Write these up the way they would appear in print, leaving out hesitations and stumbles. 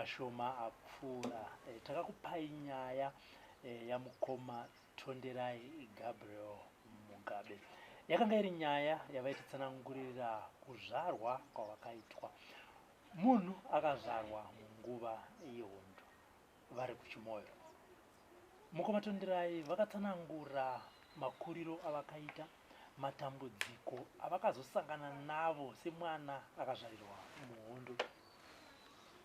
Mashoma apfuura takakupai nyaya yamukoma Tonderai Gabriel Mugabe. Yakanga iri nyaya yavaititsanangurira kuzvarwa kwavakaitwa. Munhu akazvarwa munguva yehondo vari kuChimoyo. Mukoma Tonderai vakatsanangura makuriro avakaita, matambudziko avakazosangana navo semwana akazvarirwa muhondo.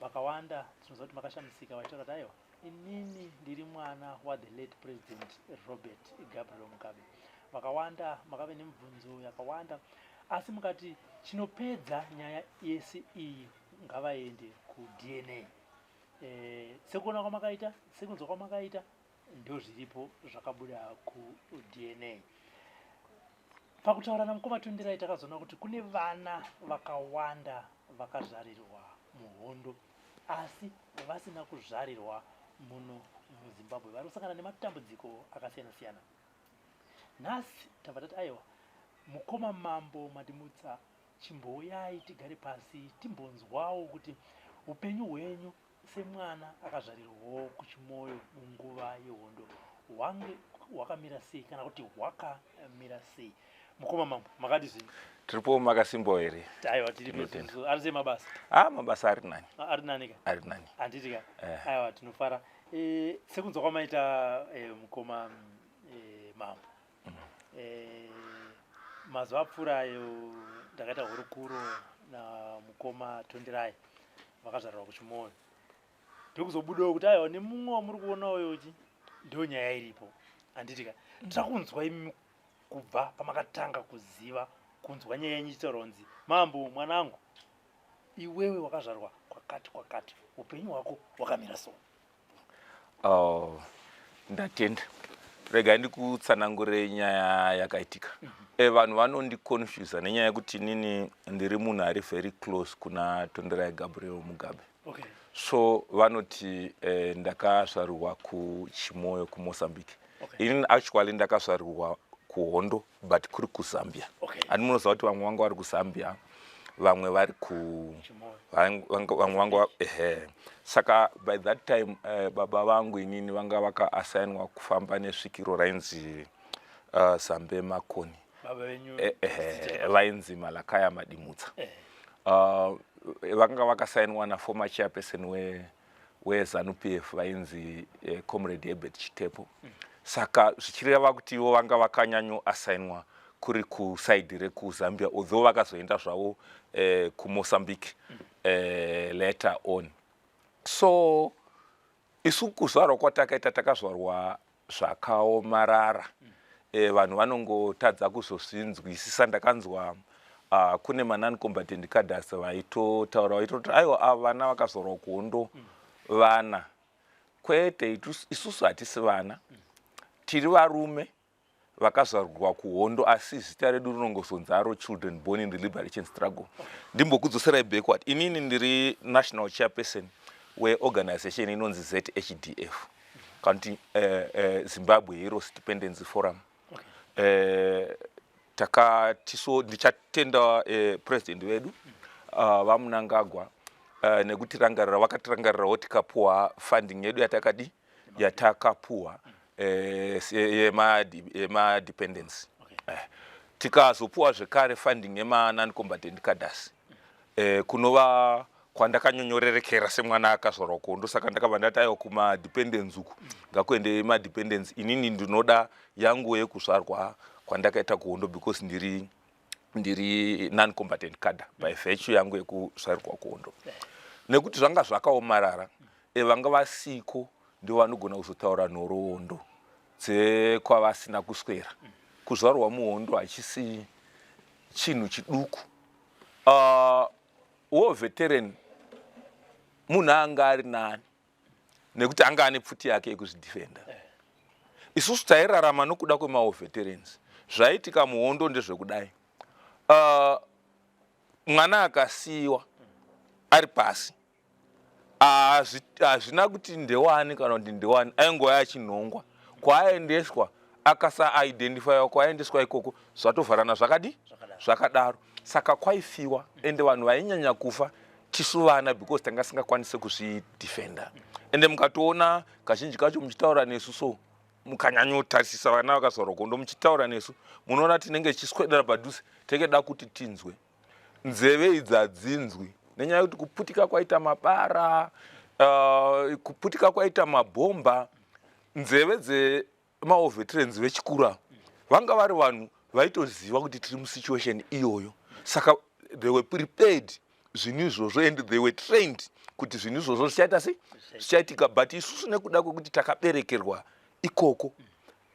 Vakawanda tinoziva kuti makashamisika vachitaura kuti aiwa inini ndiri mwana wa the late President Robert Gabriel Mugabe. Vakawanda makave nemibvunzo yakawanda, asi mukati chinopedza nyaya yese iyi ngavaende kuDNA. Sekuona kwamakaita, sekunzwa kwamakaita, ndozviripo zvakabuda kuDNA. Pakutaura namukoma Tonderai takazoona kuti kune vana vakawanda vakazvarirwa muhondo asi vasina kuzvarirwa muno muZimbabwe, vari kusangana nematambudziko akasiyana siyana. Nhasi tabva tati aiwa, mukoma Mambo Madimutsa, chimbouyai tigare pasi timbonzwawo kuti upenyu hwenyu semwana akazvarirwawo kuChimoyo munguva yehondo hwange hwakamira sei, kana kuti hwakamira sei. Mukoma Mambo, makati zvinhu? Tiripo, makasimbawo here? Aiwa, tiripo. Ari sei mabasa? Ah, mabasa ari nani. Ari nani ka? Ari nani. Handiti ka? Aiwa, tinofara. Sekunzwa kwamaita, mukoma Mambo, mazuva apfuura ayo ndakaita hurukuro namukoma Tonderai vakazvarirwa kuChimoyo, ndokuzobudawo kuti aiwa, nemumwe wamuri kuona uyochi ndo nyaya iripo, handiti ka? Tira kunzwa imi kubva pamakatanga kuziva, kunzwa nyaya yenyu ichitaurwa kunzi, Mambo mwanangu, iwewe wakazvarwa kwakati kwakati, upenyu hwako hwakamira so. Oh, ndatenda. Regai ndikutsanangurei nyaya yakaitika. Vanhu vanondiconfusa nenyaya yekuti inini ndiri munhu ari very close kuna Tonderai Gabriel Mugabe. So vanoti ndakazvarirwa kuChimoyo kuMozambique. Inini actually ndakazvarirwa kuhondo, but kuri kuZambia. Ani munoziva kuti vamwe vanga vari kuZambia, vamwe vari ku Chimoyo. Vamwe vanga, ehe. Saka by that time baba vangu inini vanga vakaassignwa kufamba nesvikiro rainzi Zambe Makoni. Baba venyu? Ehe, vainzi Malakaya Madimutsa. Vanga vakasainwa naformer chairperson weZANU PF vainzi Comrade Herbert Chitepo. Saka zvichireva kuti ivo vanga vakanyanyoasainwa kuri kuside rekuZambia, although vakazoenda zvavo kuMozambique later on. So isu kuzvarwa kwatakaita, takazvarwa zvakaomarara. Vanhu vanongotadza kuzozvinzwisisa. Ndakanzwa kune manon-combatant cadres vaitotaura, vaitoti aiwa, ava vana vakazvarwa kuhondo vana. Kwete, isusu hatisi vana, tiri varume vakazvarwa kuhondo, asi zita redu rinongozonzaro children born in the liberation struggle. Ndimbokudzoserai backward. Inini ndiri national chairperson weorganization inonzi ZHDF, kana kuti Zimbabwe Heroes Dependency Forum. Takatiso ndichatenda president vedu vaMnangagwa nekutirangarira. Vakatirangarirawo tikapuwa funding yedu yatakadi yatakapuwa yemadependence. Tikazopuwa zvekare funding yema-non-combatant cadres, kunova kwandakanyonyorerekera semwana akazvarwa kuhondo. Saka ndakabva ndati aiwa, kumadependence uku ngakuende madependence, inini ndinoda yangu yekuzvarwa kwandakaita kuhondo, because ndiri non-combatant cadre by virtue yangu yekuzvarirwa kuhondo. Nekuti zvanga zvakaomarara, vanga vasiko ndivo vanogona kuzotaura nhoroondo dzekwavasina kuswera. Kuzvarwa muhondo hachisi chinhu chiduku. War veteran munhu anga ari nani nekuti anga ane pfuti yake yekuzvidefenda. Isusu tairarama nokuda kwemawar veterans. Zvaitika muhondo ndezvekudai: mwana akasiyiwa ari pasi, hazvina kuti ndewani kana kuti ndewani, aingova achinhongwa kwaaendeswa, akasaidentifyiwa kwaaendeswa ikoko, zvatovharana zvakadi zvakadaro. Saka kwaifiwa, ende vanhu vainyanya kufa. Tisu vana, because tanga singakwanise kuzvidefenda. Ende mukatoona kazhinji kacho muchitaura nesu, so mukanyanyotarisisa vana vakazvarwa kuhondo muchitaura nesu, munoona tinenge tichiswedera padhuze, tekeda kuti tinzwe. Nzeve idzi hadzinzwi nenyaya yekuti kuputika kwaita mabara, kuputika kwaita mabhomba. Nzeve dzemawar veterans vechikuru vanga vari vanhu vaitoziva kuti tiri musituation iyoyo, saka they were prepared zvinhu izvozvo and they were trained kuti zvinhu izvozvo zvichaita sei, zvichaitika. But isusu, nekuda kwekuti takaberekerwa ikoko,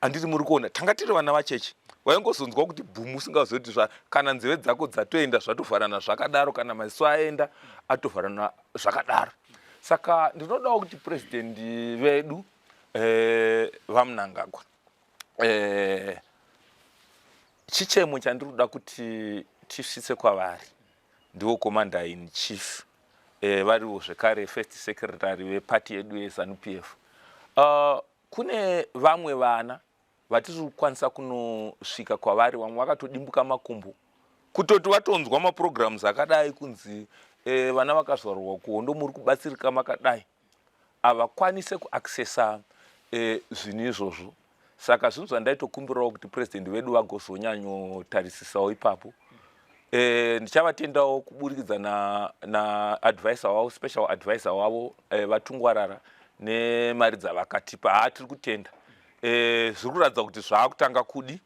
handiti muri kuona, tanga tiri vana vacheche, waingozonzwa kuti bhumu, usingazoti zva kana nzeve dzako dzatoenda, zvatovharana zvakadaro, kana maziso aenda, atovharana zvakadaro. Saka ndinodawo kuti purezidendi vedu, VaMnangagwa, chichemo chandiri kuda kuti tisvitse kwavari, ndiwo commander in chief, variwo zvekare first secretary vepati yedu yeZANU PF. Kune vamwe vana vatiri kukwanisa kunosvika kwavari, vamwe vakatodimbuka makumbo, kutoti vatonzwa maprograms akadai kunzi vana vakazvarwa kuhondo muri kubatsirika makadai, havakwanise kuaccessa zvinhu izvozvo. Saka zvinhu zvandaitokumbirawo kuti purezidendi vedu vagozonyanyotarisisawo ipapo. Ndichavatendawo kuburikidza naadvisor na wavo, special advisor wavo, VaTungwarara, nemari dzavakatipa. Haa, tiri kutenda. Zviri kuratidza kuti zvaakutanga kudi,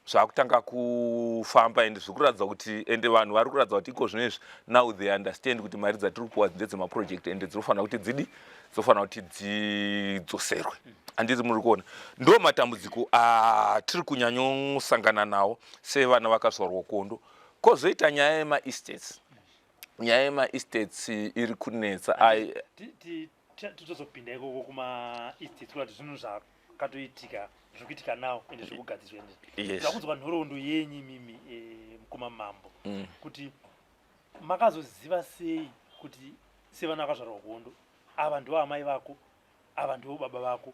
zvakutanga kufamba, ende zviri kuratidza kuti, ende vanhu vari kuratidza kuti iko zvino izvi now they understand kuti mari dzatiri kupiwa ndedzemaproject, ende dzinofanira kuti dzidi, dzinofanira kuti dzidzoserwe. Handiti muri kuona, ndo matambudziko atiri kunyanyosangana nawo sevana vakazvarwa kuhondo. Kwozoita nyaya yemaestates. Nyaya yemaestates iri kunetsa. Titozopinda ikoko kumaestates, kuda kuti zvinhu zvakatoitika, zviri kuitika now, ende zviri kugadziswa. Ende zvakunzwa nhoroondo yenyu imimi, mukoma Mambo, kuti makazoziva sei kuti sevana vakazvarwa kuhondo, ava ndo amai vako, ava ndo baba vako?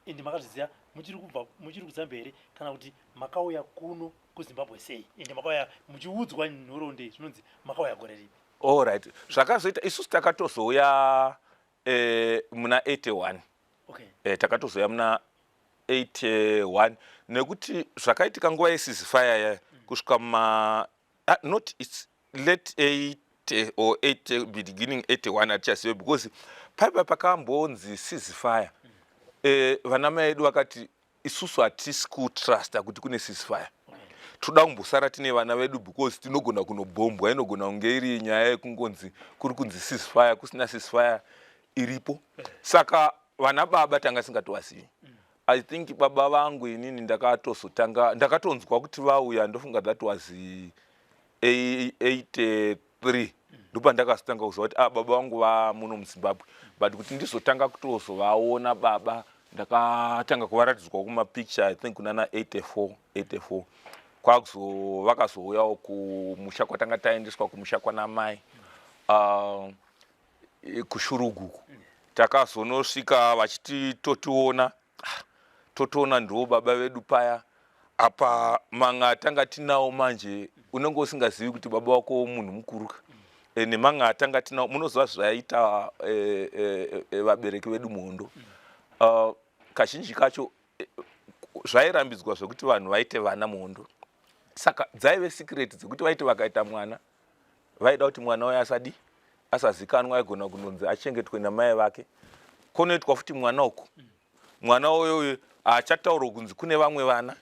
Ende makazviziva muchiri kubva, muchiri kuZambia here, kana kuti makauya kuno kuZimbabwe sei? Ende makauya muchiudzwa nhoroondo iyi, zvinonzi makauya gore ripi? Allright, zvakazoita isusu takatozouya muna 81. Takatozouya muna 81 nekuti zvakaitika nguva yeceasefire yaya kusvika muma not, it's late 80 or 80, beginning 81, hatichazive, because paipa pakambonzi ceasefire, vana mai edu vakati, "Isusu hatisi kutrusta kuti kune ceasefire, toda kumbosara tine vana vedu because tinogona kunobhombwa, inogona kunge iri nyaya yekungonzi kuri kunzi ceasefire, kusina ceasefire iripo." Saka vana baba tanga singatovazivi. I think baba vangu inini ndakatozotanga, ndakatonzwa kuti vauya, ndofunga that was 83, ndopandakazotanga kuziva kuti, ah, baba vangu vamuno muZimbabwe. But kuti ndizotanga kutozovaona baba, ndakatanga kuvaratidzwa kumapicture, I think kunana 84, 84 kwakuzo vakazouyawo kumusha kwatanga taendeswa, kumusha kwana mai, kuShuruguku. Takazonosvika vachiti totiona, ah, totoona ndiwo baba vedu paya. Apa manga atanga tinawo manje, unenge usingazivi kuti baba wako munhu mukuru ka. Nemanga atanga tinawo, munoziva zvaita vabereki vedu muhondo. Kazhinji kacho zvairambidzwa zvekuti vanhu vaite vana muhondo, saka dzaive secret dzekuti vaiti vakaita mwana, vaida kuti mwana uyo asadi asazikanwa, aigona kunonzi achengetwe namai vake. Konoitwa futi mwana uku, mwana uyoyo haachataurwa kunzi kune vamwe vana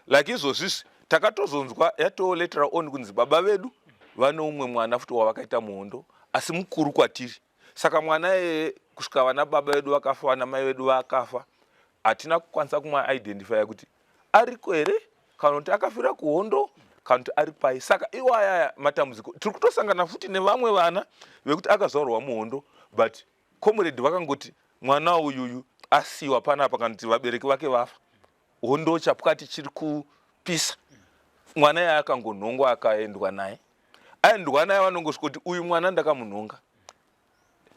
like izvozvizvi. Takatozonzwa yatoo later on kunzi baba vedu vane umwe mwana futi wavakaita muhondo, asi mukuru kwatiri. Saka mwana iyeye, kusvika vana baba vedu vakafa, vana mai vedu vakafa, hatina kukwanisa kumaidentifya kuti ariko here, kana kuti akafira kuhondo, kana kuti ari pai. Saka iwayaya matambudziko tiri kutosangana futi nevamwe vana vekuti akazvarwa muhondo, but comrade vakangoti mwana uyuyu asiyiwa panapa, kana kuti vabereki vake vafa, hondo chapwati chiri kupisa, mwana iye akangonhongwa, akaendwa naye, aendwa naye, vanongosvika kuti uyu mwana ndakamunhonga.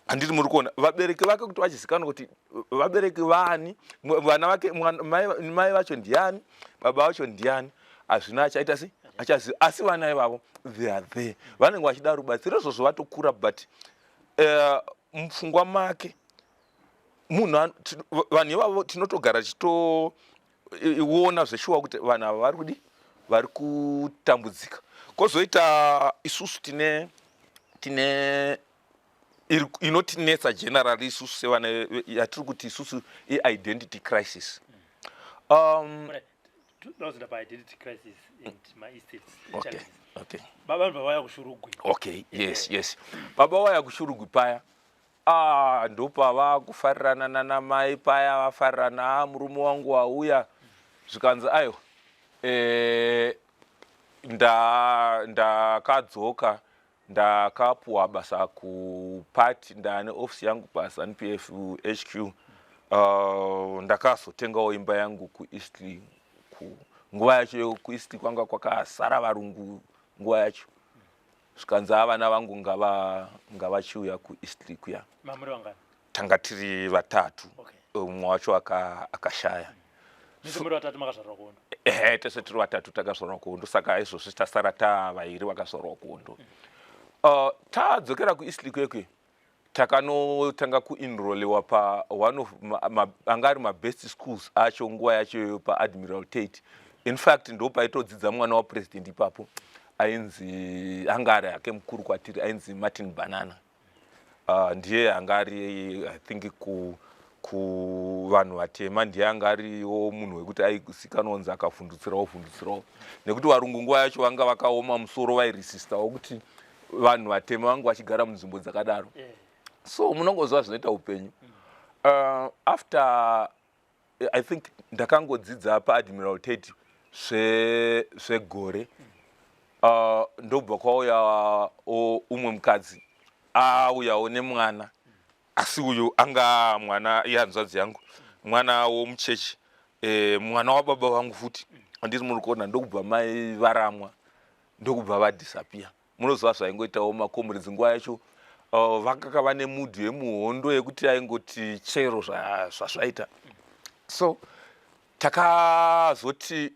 Handiti muri kuona, vabereki vake kuti vachizikanwa kuti vabereki vani, vana vake, mai vacho ndiani, baba vacho ndiani, hazvina achaita sei, achaziva. Asi vana ivavo, they are there, vanenge vachida rubatsiro izvozvo, vatokura, but Mupfungwa make munhu, vanhu ivavo tinotogara tichitoona zveshuwa kuti vanhu ava vari kudi, vari kutambudzika. Kwozoita isusu tine inotinetsa generally isusu sevana, yatiri kuti isusu iidentity crisis. Tozoenda paidentity crisis and maestates challenges. Baba vanobva vauya kuShurugwi. Okay, yes, baba vauya kuShurugwi paya. Ah, ndopava kufarirana nanamai paya, vafarirana, "Ah, murume wangu wauya." Zvikanzi, "Aiwa, ndakadzoka, ndakapuwa basa kupati, ndaane ofisi yangu paZANU PF HQ. Ndakazotengawo imba yangu kuEastlea." Nguva yacho kuEastlea kwanga kwakasara varungu nguva yacho. Zvikanzi, "Avana vangu ngavachiuya kuEastlea kuya." Mamuri vangani? Tanga tiri vatatu. Mumwe wacho akashaya. Mese muri vatatu makazvarwa kuhondo? Ehe, tese tiri vatatu takazvarwa kuhondo. Saka izvozvi tasara tavairi vakazvarwa kuhondo. Tadzokera kuEastlea kwekwe, takanotanga kuenroliwa pa one of anga ari mabest schools acho nguva yacho iyoyo, paAdmiral Tate. In fact, ndo paitodzidza mwana wapresident ipapo, ainzi, anga ari hake mukuru kwatiri, ainzi Martin Banana. Ndiye anga ari, I think, kuvanhu vatema ndiye anga ariwo munhu wekuti aizikanwa kunzi akavhundutsirawo vhundutsirawo, nekuti varungu nguva yacho vanga vakaoma musoro, vairesistawo kuti vanhu vatema vangu vachigara munzvimbo dzakadaro. So munongoziva zvinoita upenyu. After, I think, ndakangodzidza paAdmiral Tate zvegore, ndobva kwauya umwe mukadzi, auyawo nemwana, asi uyu anga mwana ihanzvadzi yangu, mwana womuchechi, mwana wababa vangu futi, andiri muri kuona. Ndokubva mai varamwa, ndokubva vadisappear. Munoziva zvaingoitawo macomrades nguva yacho, vakaka vane mood yemuhondo yekuti aingoti chero zvazvaita. So takazoti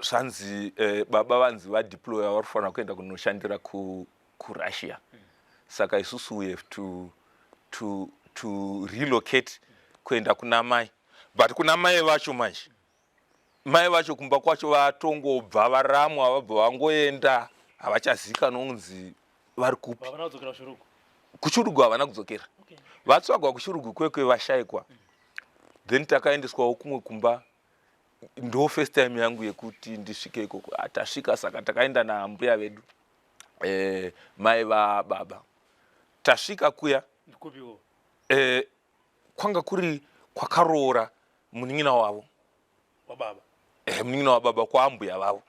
zvanzi baba vanzi vadeploya, vari kufanira kuenda kunoshandira kuRussia. Saka isusu we have to relocate kuenda kuna mai. But kuna mai vacho manje, mai vacho kumba kwacho vatongobva varamwa, vabva vangoenda, havachazikanwa kunzi vari kupi. Havana kudzokera kuShurugwi? KuShurugwi havana kudzokera. Vatsvagwa kuShurugwi kwekwe, vashayikwa. Then takaendeswawo kumwe kumba. Ndo first time yangu yekuti ndisvike ikoko. Ah, tasvika, saka takaenda nambuya vedu, mai vababa. Tasvika kuya, Kupiwo? Kwanga kuri kwakaroora munin'ina wavo. Wababa? Munin'ina wababa, kwaambuya vavo.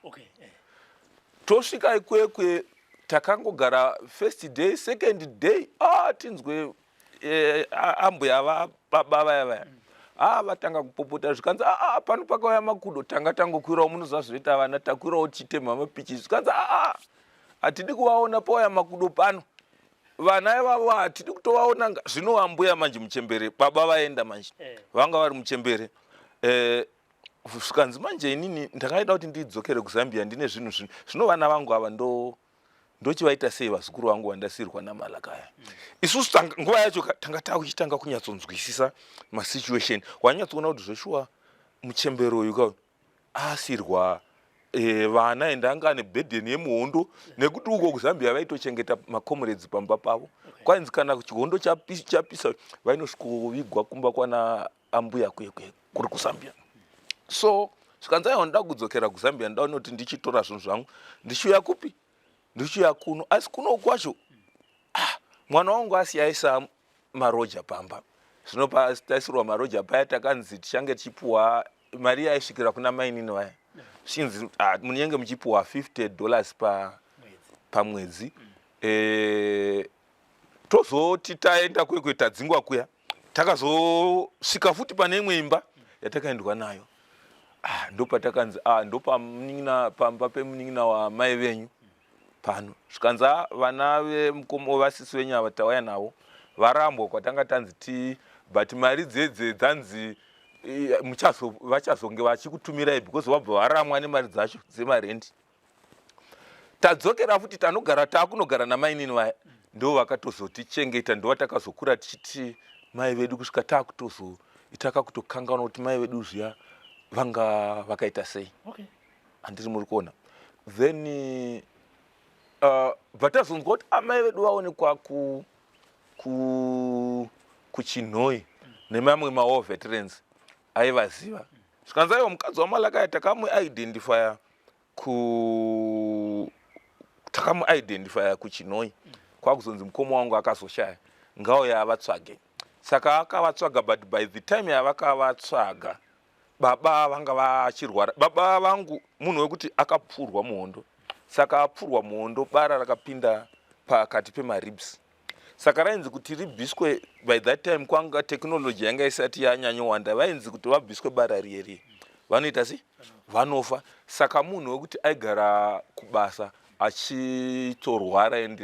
Tosvika ikwekwe, takangogara first day, second day, ah, tinzwe ambuya vababa vaya vaya, ah, vatanga kupopota. Zvikanzi, "Ah, ah, pano pakauya makudo." Tanga tangokwirawo, munoziva zvinoita vana, takwirawo tichitemha mapichi. Zvikanzi, "Ah, ah, hatidi kuvaona, pauya makudo pano, vana ivavo hatidi kutovaona." Zvino ambuya manje muchembere, baba vaenda manje, vanga vari muchembere. Zvikanzi, "Manje inini ndakaida kuti ndidzokere kuZambia, ndine zvinhu zvino zvino vana vangu ava ndo ndochivaita sei, vazukuru vangu vandasiyirwa namalakaya?" Isusu nguva yacho tanga takuchitanga kunyatsonzwisisa masituation. Wanyatsoona kuti zveshuwa muchembere uyu ka asirwa vana, ende anga ane burden yemuhondo, nekuti uko kuZambia vaitochengeta macomrades pamba pavo. Kwainzi kana chihondo chapisa, vainosvikovigwa kumba kwana ambuya kwekwe kuri kuZambia. So zvikanzi, "Aiwa, ndoda kudzokera kuZambia, ndoda kunoti ndichitora zvinhu zvangu ndichiuya kupi, ndichiuya kuno. Asi kuno kwacho, ah, mwana wangu asiyaisa maroja pamba." Zvino taisirwa maroja paya, takanzi tichange tichipuwa mari yaisvikira kuna mainini vaya, zvichinzi, "Ah, munenge muchipuwa $50 pamwedzi." Tozoti taenda kwekwe, tadzingwa kuya, takazosvika futi pane imwe imba yatakaendwa nayo. Ah, ndopatakanzi, ah, ndopamunin'ina, pamba pemunin'ina wamai venyu pano. Zvikanzi, "Ah, vana vemukoma vasisi venyu ava tauya navo, varambwa kwatanga tanzi ti, but mari dzedze dzanzi vachazonge vachikutumirai because vabva varamwa nemari dzacho dzemarendi." Tadzokera futi, tanogara, taakunogara namainini vaya. Ndo vakatozotichengeta, ndo vatakazokura tichiti mai vedu kusvika taakutozoita kakutokanganwa kuti mai vedu zviya vanga vakaita sei. Handiri muri kuona? Then bva tazonzwa kuti amai vedu vaonekwa kuChinhoi nemamwe mawar veterans aivaziva. Zvikanzi aiwa, mukadzi waMalakaya takamuidentifya ku takamuidentifya kuChinoi. Kwakuzonzi mukoma wangu akazoshaya ngauya avatsvage. Saka akavatsvaga, but by the time yavakavatsvaga, baba vanga vachirwara. Baba vangu munhu wekuti akapfurwa muhondo. Saka apfurwa muhondo, bara rakapinda pakati pemaribs. Saka rainzi kuti ribviswe, by that time kwanga technology yanga isati yanyanyowanda, vainzi kuti vabviswe bara riye riye vanoita sei, vanofa. Saka munhu wekuti aigara kubasa achitorwara, and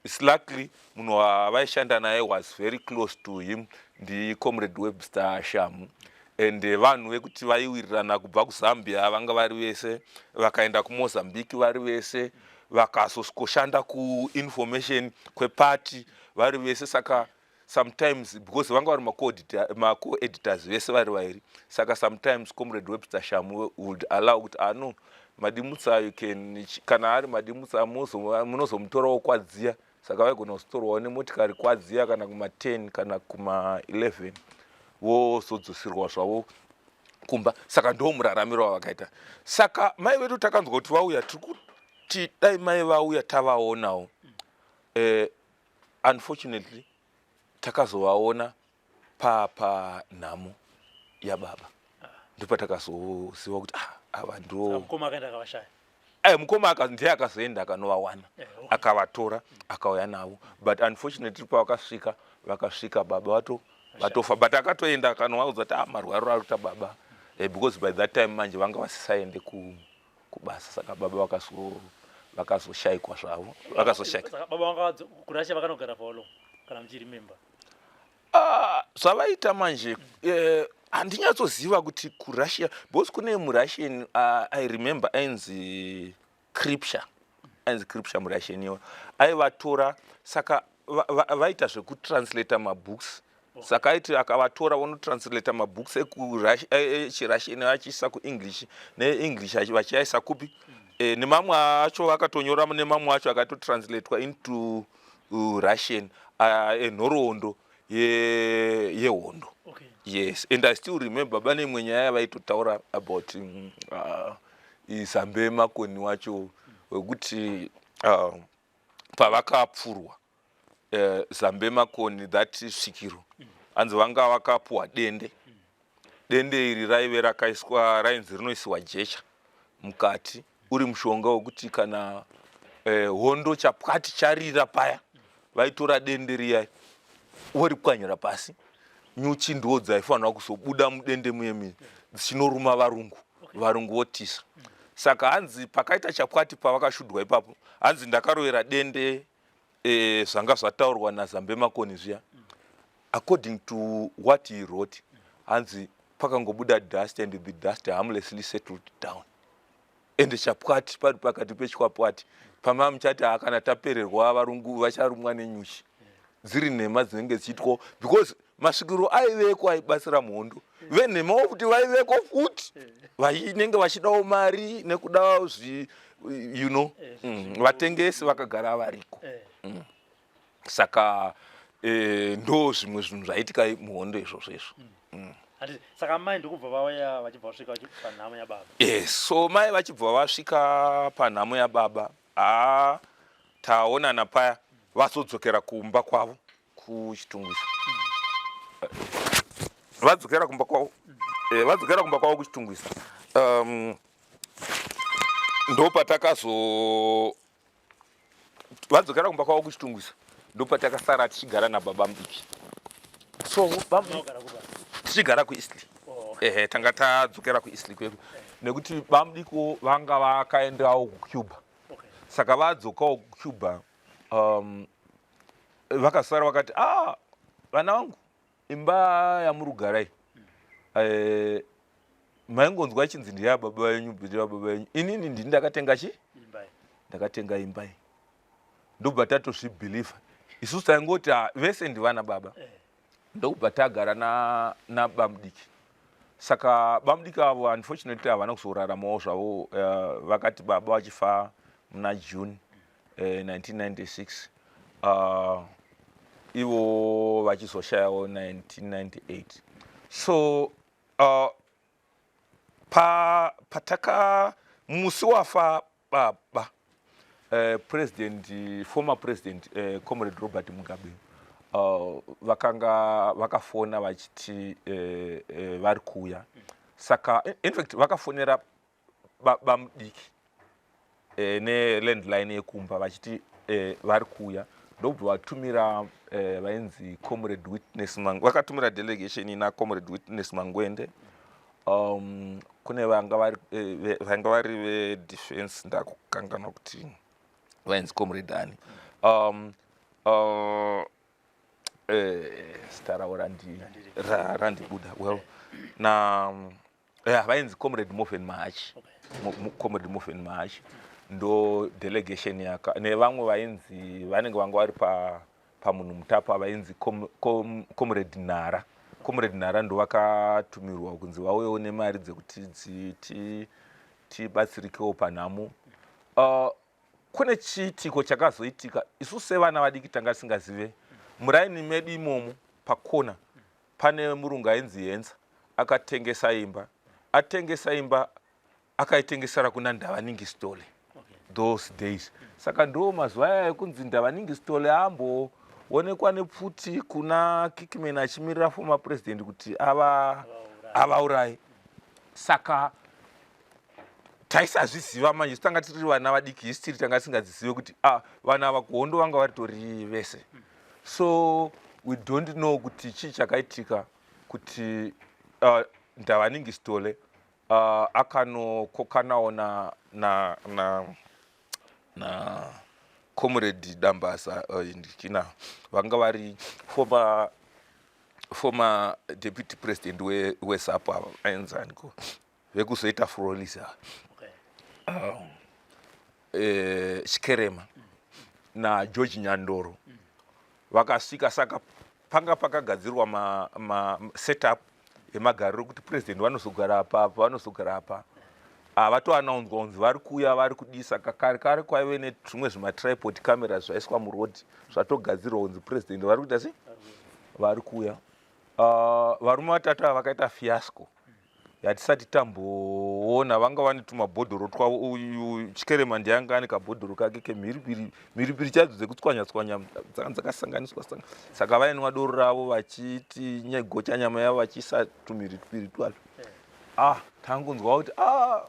it's luckily munhu wavaishanda naye was very close to him, ndicomrade Webster Shamu. And vanhu vekuti vaiwirirana kubva kuZambia, vanga vari vese, vakaenda kuMozambique vari vese, vakazosvikoshanda kuinformation kwepati vari vese. Saka sometimes, because vanga vari maco-editors vese vari vairi, saka sometimes Comrade Webster Shamu would allow kuti ano ah, Madimutsa, you can, kana ari Madimutsa munozomutorawo kwadziya. Saka vaigona kuzotorwawo nemotikari kwadziya kana kuma10 kana kuma11, vozodzosirwa zvavo kumba. Saka ndo muraramiro wavakaita. Saka mai vedu takanzwa kuti vauya, tiri kuti dai mai vauya tavaonawo. Unfortunately takazovaona papanhamo yababa, ndopatakazoziva kuti ah, ava ndo Mukoma akaenda akavashaya? Ay, mukoma ndiye akazoenda akanovawana. Akavatora, akauya navo, but unfortunately pavakasvika, vakasvika baba vatofa. But akatoenda akanovaudza kuti ah, marwariro ari kuita baba, because by that time manje vanga vasisaende kubasa. Saka baba vakazoshayikwa zvavo, vakazoshayika. Saka baba vanga kuRussia vakanogara for how long, kana muchiremember? Ah, zvavaita manje, handinyatsoziva kuti kuRussia, because kune muRussian, I remember ainzi Kripsha, ainzi Kripsha, muRussian iwo aivatora. Saka vaita zvekutranslata mabooks. Saka aiti akavatora vonotranslata mabooks echiRussian achiisa kuEnglish, neEnglish vachiaisa kupi, nemamwe acho vakatonyora, nemamwe acho akatotranslatwa into Russian, enhoroondo yehondo. Yes, and I still remember pane imwe nyaya yavaitotaura about Zambe Makoni wacho wekuti pavakapfurwa, Zambe Makoni, that svikiro, hanzi vanga vakapuwa dende. Dende iri raive rakaiswa, rainzi rinoisiwa jecha mukati, uri mushonga wekuti kana hondo chapwati charira paya, vaitora dende riya voripwanyira pasi, nyuchi ndo dzaifanira kuzobuda mudende muyemi dzichinoruma varungu, varungu votisa. Saka hanzi pakaita chapwati pavakashudwa ipapo, hanzi ndakarovera dende, zvanga zvataurwa naZambe Makoni zviya, according to what he wrote, hanzi pakangobuda dust and the dust harmlessly settled down. Ende chapwati pari pakati pechwapwati pama muchati ha, kana tapererwa varungu vacharumwa nenyuchi, dziri nhema dzinenge dzichiitwawo, because masvikiro aiveko aibatsira muhondo, venhemawo kuti vaiveko futi vainenge vachidawo mari nekuda zvi vatengesi vakagara variko. Saka ndo zvimwe zvinhu zvaitika muhondo izvozvo izvo. Handiti saka mai ndokubva vauya, vachibva vasvika panhamo yababa? Yes, so mai vachibva vasvika panhamo yababa, ha, taonana paya vazodzokera kumba kwavo kuChitungwiza. Vadzokera kumba kwavo, vadzokera kumba kwavo kuChitungwiza, ndo patakazo vadzokera kumba kwavo kuChitungwiza, ndopatakasara tichigara nababa mudiki. So Maugara kupa? Tichigara kuEastlea. Oh. Ehe, tanga tadzokera kuEastlea kwedu nekuti bamudiko vanga vakaendawo kuCuba. Saka vadzokawo kuCuba, vakasara vakati, ah, vana vangu, imba yamurugarai, maingonzwa ichinzi ndeyababa venyu, ndeyababa venyu, inini ndini ndakatenga chi Imba iyi. Ndakatenga imba iyi. Ndobva tatozvibhilivha isusu, taingoti, "Ah, vese ndivana baba." Ndokubva tagara nabamudiki. Saka bamudiki avo unfortunately havana kuzoraramawo zvavo. Vakati baba vachifa muna June 1996, ivo vachizoshayawo 1998. So pataka musi wafa baba, president, former president, Comrade Robert Mugabe, vakanga vakafona vachiti vari kuuya. Saka in fact vakafonera bamudiki nelandline yekumba vachiti vari kuuya. Ndokubva vatumira vainzi Comrade Witness, vakatumira delegation ina Comrade Witness Mangwende, kune vanga vari vedefense, ndakukanganwa kuti vainzi Comrade ani, zita ravo randibuda. Well, na yeah, vainzi Comrade Moven Mahachi. Comrade Moven Mahachi ndo delegation yaka nevamwe vainzi vanenge vanga vari pamunhu mutapa, vainzi Comrade Nara. Comrade Nara ndo vakatumirwa kunzi vauyewo nemari dzekuti tibatsirikewo panhamo. Kune chiitiko chakazoitika, isu sevana vadiki tanga tisingazive. Muraini medu imomo pakona pane murungu ainzi Henza, akatengesa imba. Atengesa imba, akaitengesera kuna Ndavaningi Stole those days. Saka ndo mazuva aya ekunzi Ndavaningi Stole amboonekwa nepfuti kuna Kikman achimirira former president kuti ava avaurayi. Saka taisazviziva manje, tanga tiri vana vadiki, history tanga tisingadzizive kuti, ah, vanhu ava kuhondo vanga varitori vese. So we don't know kuti chii chakaitika kuti Ndavaningi Stole akanokokanawo na Comrade Dambasa, ndikina vanga vari former deputy president weZAPU ava, ainzaniko, vekuzoita Frolisa, Chikerema naGeorge Nyandoro, vakasvika. Saka panga pakagadzirwa ma setup emagariro ekuti president vanozogara apa, vanozogara apa. Havatoanaunzwa kunzi vari kuuya, vari kudii. Saka kare kare kwaive nezvimwe zvimatripod camera zvaiswa murodhi, zvatogadzirwa kunzi president vari kuita sei, vari kuuya. Varume vatatu ava vakaita fiasco yatisati tamboona. Vanga vane tumabhodhoro twavo. Uyu Chikerema ndianga ane kabhodhoro kake kemhiripiri, mhiripiri chaidzo dzekutswanya tswanya dzanga dzakasanganiswa. Saka vainwa doro ravo vachiti gocha nyama yavo vachiisa tumhiripiri twazvo. Ah, tangonzwa kuti, ah,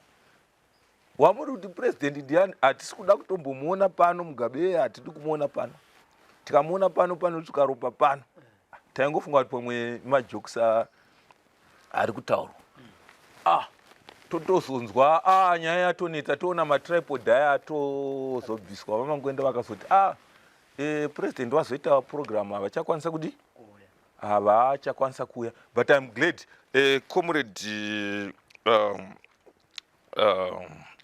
wamuri kuti president ndiani? Hatisi kuda kutombomuona pano. Mugabe hatidi kumuona pano. Tikamuona pano, panotsvuka ropa pano. Taingofunga kuti pamwe majokes ari kutaurwa. Ah, totozonzwa, ah, nyaya yatonetsa. Toona matripod aya atozobviswa. VaMangwende vakazoti, ah, president vazoita program, havachakwanisa kudi, havachakwanisa kuuya. But I'm glad, Comrade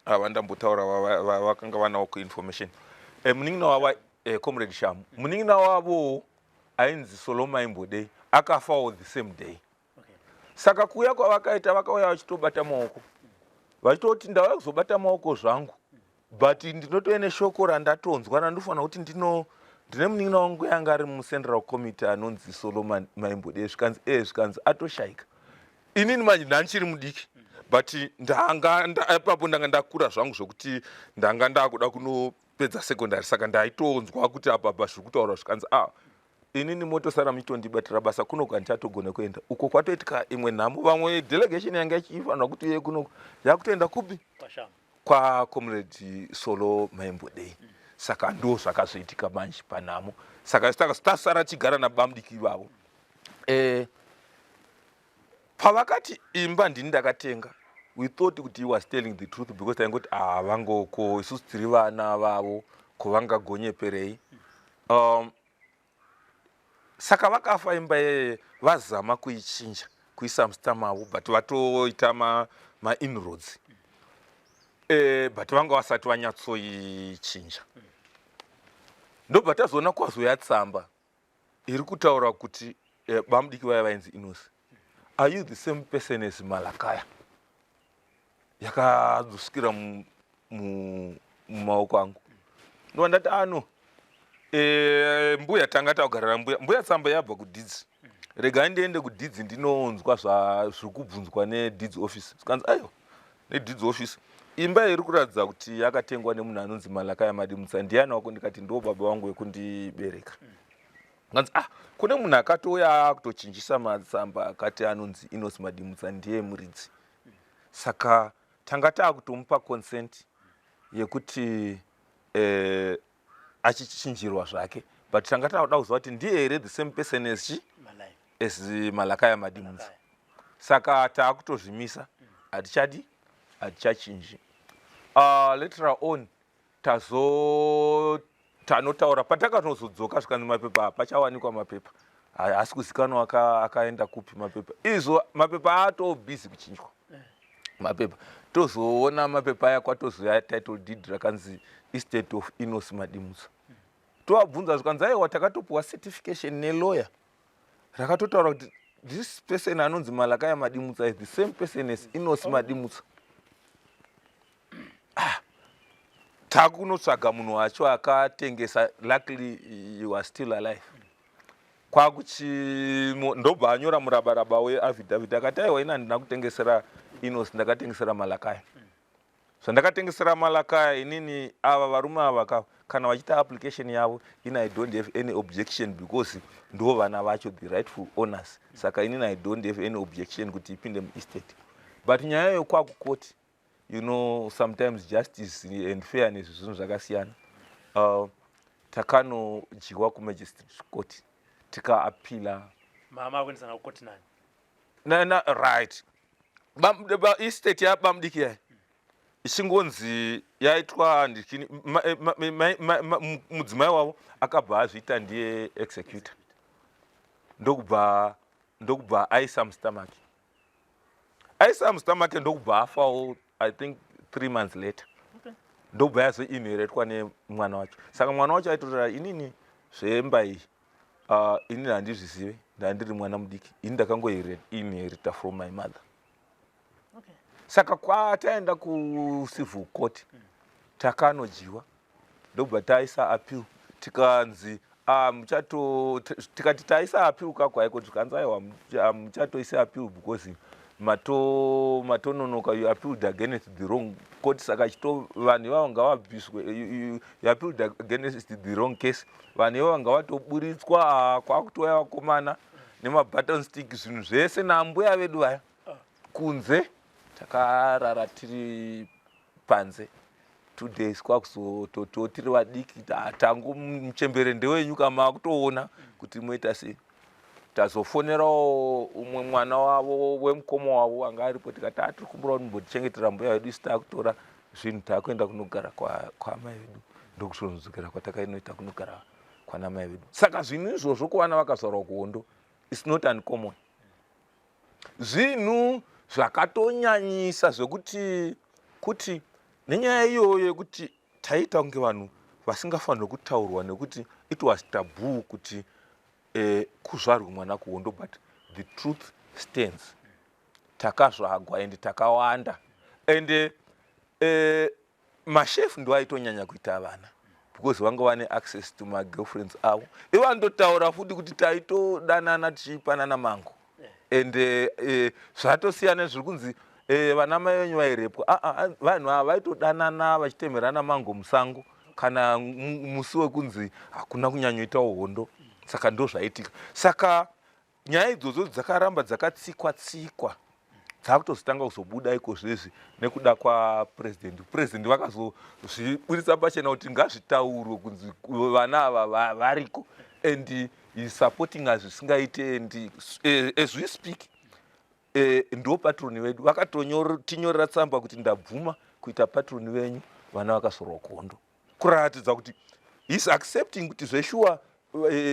ava ndambotaura, vakanga vanawo kuinformation, munin'ina wava, Comrade Shamu, munin'ina wavowo ainzi Soloma Imbodei, akafawo the same day. Saka kuuya kwavakaita, vakauya vachitobata maoko, vachitoti, "Ndauya kuzobata maoko zvangu, but ndinotove neshoko randatonzwa randofanira kuti ndino ndine munin'ina wangu yanga ari mucentral committee anonzi Solo Maimbodei." Zvikanzi zvikanzi atoshayika. Inini manje ndandichiri mudiki, but ndanga ipapo ndanga ndakura zvangu zvokuti ndanga ndakuda kunopedza secondary. Saka ndaitonzwa kuti apa pa zviri kutaurwa. Zvikanzi, "Ah, inini motosara muchitondibatira basa kunoku, handichatogone kuenda uko." Kwatoitika imwe nhamo, vamwe delegation yanga ichifanirwa kuti iye kunoku yakutoenda kupi? KwaComrade Solo Maimbodei. Saka ndo zvakazoitika manje panhamo. Saka tasara tigara nabamudiki ivavo. Pavakati imba ndini ndakatenga, we thought kuti he was telling the truth, because taingoti, ah, vangoko isusu tiri vana vavo, ko vangagonyeperei? Saka vakafa imba yeye vazama kuichinja kuisa muzita mavo, but vatoita mainroads ma, but vanga vasati vanyatsoichinja. Ndobva tazoona kwazoya tsamba iri kutaura kuti bamudiki vaya vainzi Inosi, are you the same person as Malakaya? Yakadzosvikira mumaoko angu. Ndobva ndati ano mbuya, tanga takugarira mbuya. Mbuya, tsamba yabva kudeeds, regai ndiende kudeeds ndinonzwa zviri kubvunzwa nedeeds office. Zvikanzi aiwa, nedeeds office imba iri kuratidza kuti yakatengwa nemunhu anonzi Malakaya Madimutsa, ndiani wako? Ndikati ndo baba vangu vekundibereka. Kanzi ah, kune munhu akatouya akutochinjisa matsamba akati anonzi Inosi Madimutsa ndiye muridzi. Saka tanga taakutomupa consent yekuti achichinjirwa zvake, but tanga takuda kuziva kuti ndiye here the same person as chi as Malakaya Madimutsa. Saka taakutozvimisa, hatichadi, hatichachinji. Later on tazo tanotaura patakatozodzoka, zvikanzi mapepa hapachawanikwa, mapepa haasi kuzikanwa akaenda kupi mapepa. Izvo mapepa atobhizi kuchinjwa mapepa. Tozoona mapepa aya, kwatozoya title deed rakanzi Estate of Enos Madimutsa. Tovabvunza, zvikanzi aiwa, takatopiwa certification nelawyer rakatotaura kuti this person anonzi Malakaya Madimutsa is the same person as Enos Madimutsa. Ah, takunotsvaga munhu wacho akatengesa. Luckily you are still alive. Kwakuchi ndobva anyora murabaraba weaffidavit akati aiwa, ina handina kutengesera Enos, ndakatengesera Malakaya. Zvandakatengesera Malakaya inini, ava varume ava kana vachiita application yavo, ini I don't have any objection because ndo vana vacho, the rightful owners. Saka inini I don't have any objection kuti ipinde muestate. But nyaya yokwakukoti, sometimes justice and fairness zvinhu zvakasiyana. Takanodyiwa kumagistrate court, tikaapila. Mama akuendesana kukoti nani? Na, right, estate yabamudiki yai ichingonzi yaitwa ndikini, mudzimai wavo akabva azviita ndiye executor, ndokubva aisa muzita make, aisa muzita make, ndokubva afawo, I think 3 months later. Ndokubva yazoinheritwa nemwana wacho. Saka mwana wacho aitotora, inini zvemba iyi inini handizvizive, ndandiri mwana mudiki ini, ndakangoinherita from my mother. Saka kwataenda kucivil court takanodyiwa, ndobva taisa appeal, tikanzi ah, muchato tikati taisa appeal kakwaiko, tikanzi aiwa, muchatoisa appeal because matononoka, you appealed against the wrong court. Saka chito vanhu ivavo ngavabviswe, you appealed against the wrong case, vanhu ivavo ngavatoburitswa. Ah, kwakutouya vakomana nemabaton stick, zvinhu zvese nambuya vedu vaya kunze. Takarara tiri panze 2 days, kwakuzototiwo tiri vadiki, tangu muchembere ndewenyu kama akutoona kuti moita sei. Tazofonerawo umwe mwana wavo wemukoma wavo anga aripo, tikati atiri kumbura kuti mumbotichengetera mbuya vedu, isu taakutora zvinhu, taakuenda kunogara kwamai vedu. Ndokuzonodzokera kwatakainoita kunogara kwana mai vedu. Saka zvinhu izvozvo kuvana vakazvarwa kuhondo is not uncommon, zvinhu zvakatonyanyisa zvekuti kuti nenyaya iyoyo yekuti taiita kunge vanhu vasingafanirwi kutaurwa nekuti it was taboo kuti kuzvarwe mwana kuhondo. But the truth stands, takazvagwa and takawanda, and mashefu ndo aitonyanya kuita vana because vanga vane access to magirlfriends avo. Ivanototaura futi kuti taitodanana tichipanana mango, and zvatosiyana zviri kunzi vana mai venyu vairepwa. Ah, ah, vanhu ava vaitodanana vachitemerana mango musango kana musi wekunzi hakuna kunyanyoitawo hondo. Saka ndo zvaitika. Saka nyaya idzodzo dzakaramba dzakatsikwa tsikwa, dzakutozotanga kuzobuda iko zvezvi nekuda kwapurezidendi. Purezidendi vakazozviburitsa pachena kuti ngazvitaurwe kunzi vana ava variko, and is supporting us zvisingaite. And as we speak, ndo patron vedu vakatonyorera tsamba kuti ndabvuma kuita patron venyu vana vakazorwa kuhondo, kuratidza kuti is accepting kuti zveshuwa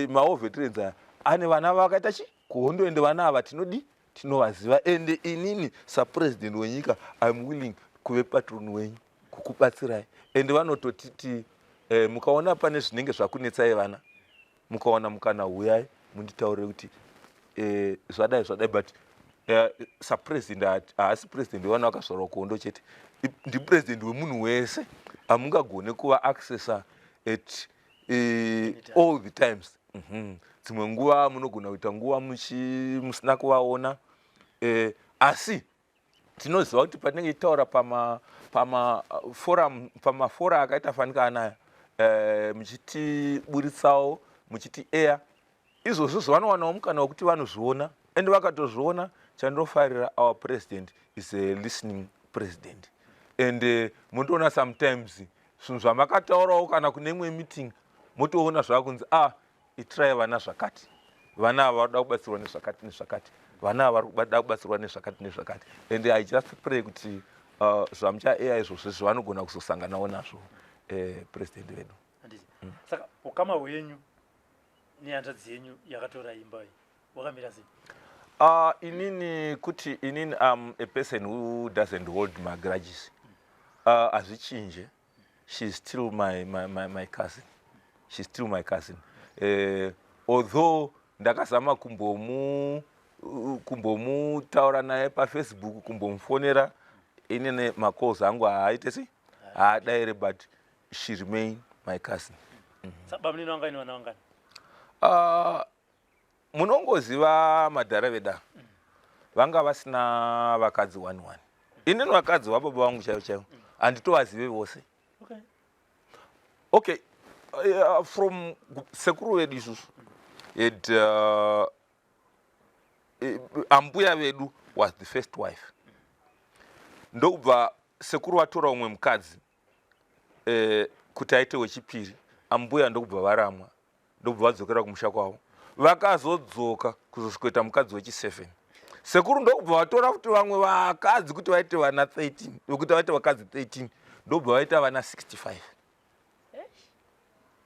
mawar veterans aya ane vana vakaita chi kuhondo, ende vana ava tinodi tinovaziva, ende inini sapurezidendi wenyika I am willing kuve patron wenyu kukubatsirai. Ende vanototiti Mukaona pane zvinenge zvakunetsai vana, mukaona mukana, huyai munditaurire kuti zvadai zvadai. But sapresident, haasi president wevana vakazvarwa kuhondo chete, ndipresident wemunhu wese. Hamungagone kuva accessa at all the times. Dzimwe nguva munogona kuita nguva musina kuvaona, asi tinoziva kuti patinenge tichitaura pamaforum, pamafora akaita fanika anaya, muchitiburitsawo, muchiti air izvozvo, zvavanowanawo mukana wekuti vanozviona. Ende vakatozviona, chandinofarira, our president is a listening president, and munotoona sometimes zvinhu zvamakataurawo kana kune imwe meeting, motoona zvakunzi, "Ah, itirai vana zvakati, vana ava varoda kubatsirwa nezvakati nezvakati, vana ava vari kuda kubatsirwa nezvakati nezvakati." And I just pray kuti zvamuchaeya izvozvo zvanogona kuzosanganawo nazvo president vedu. Handiti? Saka ukama hwenyu nehanzvadzi yenyu yakatora imba iyi wakamira sei? Inini kuti inini am a person who doesn't hold my grudges. Hazvichinje, she's still my cousin, she's still my cousin, although ndakazama kumbomutaura naye paFacebook, kumbomufonera. Inini macalls angu haaite sei, haadaire, but she remain my cousin. Saka bamunini wanga ine vana vangani? Munongoziva madhara veda vanga vasina vakadzi one one. Inini vakadzi vababa vangu chaivo chaivo handitovazive vose. Okay, from sekuru vedu isusu had ambuya vedu was the first wife. Ndokubva sekuru vatora umwe mukadzi kuti aite wechipiri. Ambuya ndokubva varamwa, ndokubva vadzokera kumusha kwavo. Vakazodzoka kuzosvikoita mukadzi wechi7. Sekuru ndokubva vatora futi vamwe vakadzi kuti vaite vana 13, kuti vaite vakadzi 13, ndobva vaita vana 65.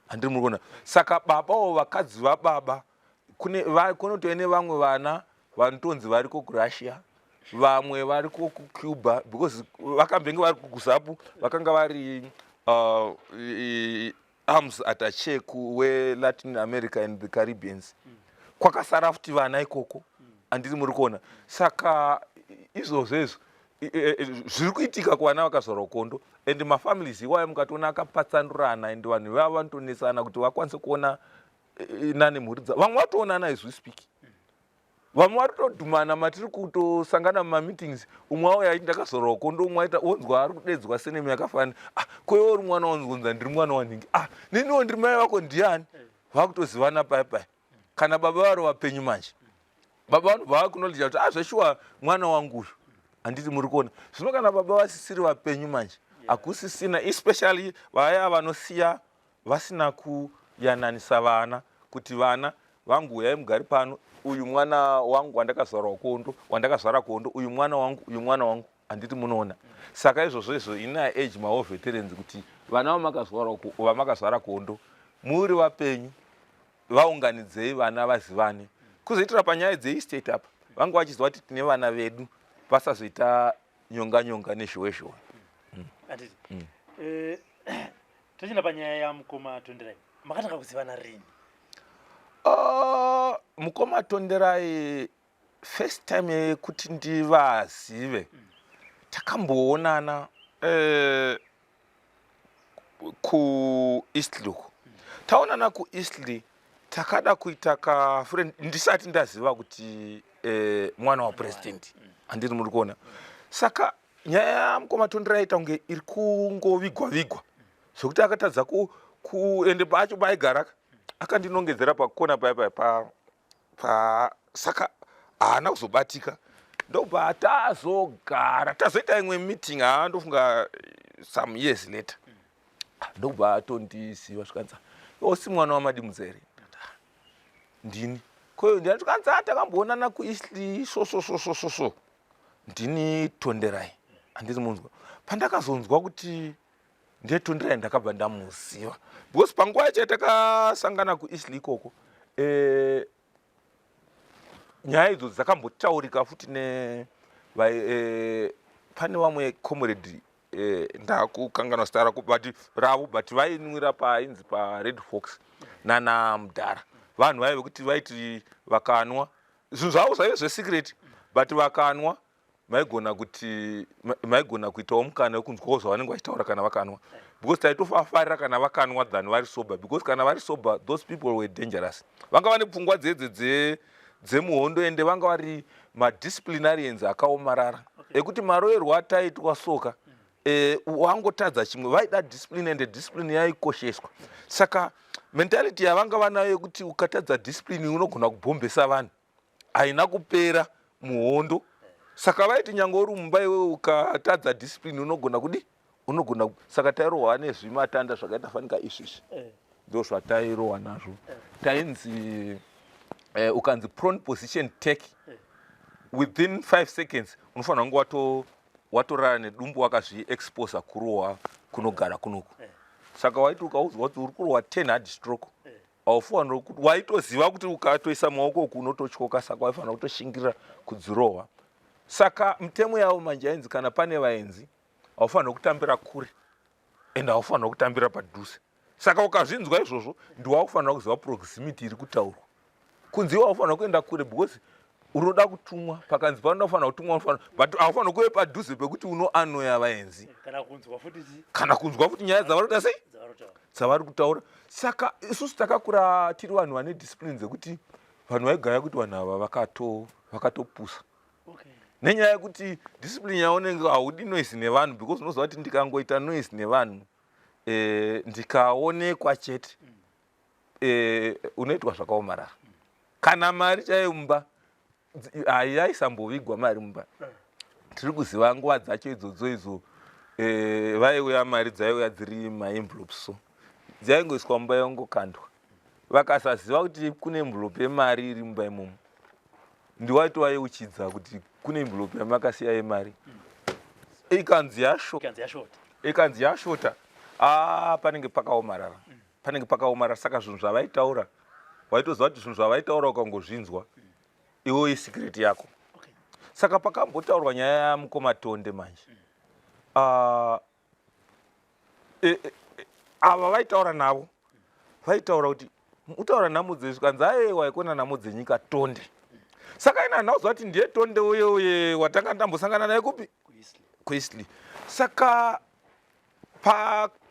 Handiri muri kuona? Saka babawo, vakadzi vababa, kune kunotove nevamwe vana vanotonzi variko kuRussia, vamwe variko kuCuba, because vakambenge vari kuZAPU, vakanga vari arms attache weLatin America and the Caribbeans. Kwakasara futi vana ikoko. Handiri muri kuona? Saka izvozvo izvo zviri kuitika kuvana vakazvarwa kuhondo, and mafamilies iwayo mukatoona akapatsanurana, and vanhu ivavo vanotonesana kuti vakwanise kuona nane mhuri dzavo. Vamwe vatoonana as we speak, vamwe vari kutodhumana matiri kutosangana mumameetings. Umwe auya aiti, "Ndakazvarwa kuhondo." Umwe aita onzwa ari kudedzwa surname yakafanana. "Ah, koiwe uri mwana wanzonza?" "Ndiri mwana wanhingi." "Ah, neniwo ndiri mai vako." "Ndiani?" Vakutozivana pai pai. Kana baba vari vapenyu manje, baba vanobva vakuacknowledge kuti, "Ah, zveshuwa mwana wangu uyu." Handiti muri kuona? Zvino kana baba vasisiri vapenyu manje, hakusisina, especially vaya vanosiya vasina kuyananisa vana kuti, "Vana vangu, uyai mugari pano. Uyu mwana wangu wandakazvarwa kuhondo, wandakazvara kuhondo, uyu mwana wangu, uyu mwana wangu." Handiti munoona? Saka izvozvo izvo, ini I urge mawar veterans kuti vana vamakazvara kuhondo muri vapenyu, vaunganidzei vana vazivane, kuzoitira panyaya dzeestate apa vanga vachiziva kuti tine vana vedu, vasazoita nyonga nyonga nezhowe zhowe. Handiti? Tochienda panyaya yamukoma Tonderai, makatanga kuzivana rini? Mukoma Tonderai, first time yekuti ndivazive, takamboonana kuEastley uko. Taonana kuEastley, takada kuita kafriend ndisati ndaziva kuti mwana wapresident. Handiri muri kuona? Saka nyaya yamukoma Tonderai yaita kunge iri kungovigwa vigwa, zvokuti akatadza kuende pacho paaigara, akandinongedzera pakona paya paya pa saka haana kuzobatika. Ndobva tazogara, tazoita imwe meeting, haa, ndofunga some years later, ndobva atondiziva. Zvikanzi, "Osi mwana waMadimudza here?" "Ndini." "Koyo ndiani?" Zvikanzi, "A, takamboonana kuEastley, so so so so so so, ndini Tonderai." Handiti munzwa? Pandakazonzwa kuti ndiye Tonderai, ndakabva ndamuziva, because panguva yacho yatakasangana kuEastley ikoko, nyaya idzo dzakambotaurika futi ne pane vamwe comrade. Ndakukanganwa zita rako, but ravo, but vainwira painzi paRed Fox nana mudhara. Vanhu vaive kuti vaiti vakanwa zvinhu zvavo zvaive zvesecret, but vakanwa maigona kuti maigona kuitawo mukana wekunzwawo zvavanenge vachitaura kana vakanwa, because taitofafarira kana vakanwa than vari sober, because kana vari sober, those people were dangerous. Vanga vane pfungwa dzedze dzemuhondo, ende vanga vari madisciplinarians akaomarara ekuti maroverwo ataitwa soka, wangotadza chimwe, vaida discipline, ende discipline yaikosheswa. Saka mentality yavanga vanayo yekuti ukatadza discipline unogona kubhombesa vanhu haina kupera muhondo. Saka vaiti nyange uri mumba iwe ukatadza discipline unogona kudi unogona. Saka tairohwa nezvimatanda zvakaita fanika izvizvi. Ndo zvatairohwa nazvo. Tainzi ukanzi "Prone position, take," within 5 seconds unofanira kunge watorara nedumbu wakazviexposa kurohwa kunogara kunoku. Saka waiti ukaudzwa kuti uri kurohwa 10 hard stroke, haufanira kuti waitoziva kuti ukatoisa maoko uku unototyoka. Saka waifanira kutoshingirira kudzirohwa. Saka mitemo yavo manje yainzi kana pane vaenzi haufanira kutambira kure ende haufanira kutambira padhuze. Saka ukazvinzwa izvozvo, ndiwakufanira kuziva proximity iri kutaurwa. Kunzi iwe haufanira kuenda kure because unoda kutumwa, pakanzi panoda kufanira kutumwa unofanira, but haufanira kuve padhuze pekuti unoanoya vaenzi. Kana kunzwa futi kana kunzwa futi nyaya dzavari kuita sei, dzavari kutaura. Dzavari kutaura. Saka isusu takakura tiri vanhu vane discipline dzekuti vanhu vaigaya kuti vanhu ava vakatopusa nenyaya yekuti discipline yaunenge haudi noise nevanhu, because unoziva kuti ndikangoita noise nevanhu, ndikaonekwa chete, unoitwa zvakaomarara. Kana mari chaiyo mumba haiyaisambovigwa mari mumba. Tiri kuziva nguva dzacho idzodzo idzo, vaiuya, mari dzaiuya dziri maenvelopes, so dzaingoiswa mumba yongokandwa. Vakasaziva kuti kune envelope yemari iri mumba imomo, ndiwaitovayeuchidza kuti kune envelope yamakasiya yemari. Ikanzi yasho Ikanzi yashota. Ikanzi yashota, a panenge pakaomarara, panenge pakaomarara. Saka zvinhu zvavaitaura, waitoziva kuti zvinhu zvavaitaura ukangozvinzwa iwe isecret yako. Saka pakambotaurwa nyaya yamukoma Tonde manje, ava vaitaura navo vaitaura kuti utaura nhamo dzezvikanzi aiwa ikona nhamo dzenyika Tonde. Saka ina handauziva kuti ndiye Tonde uye uye watanga ndambosangana naye kupi? KuEastlea. KuEastlea. Saka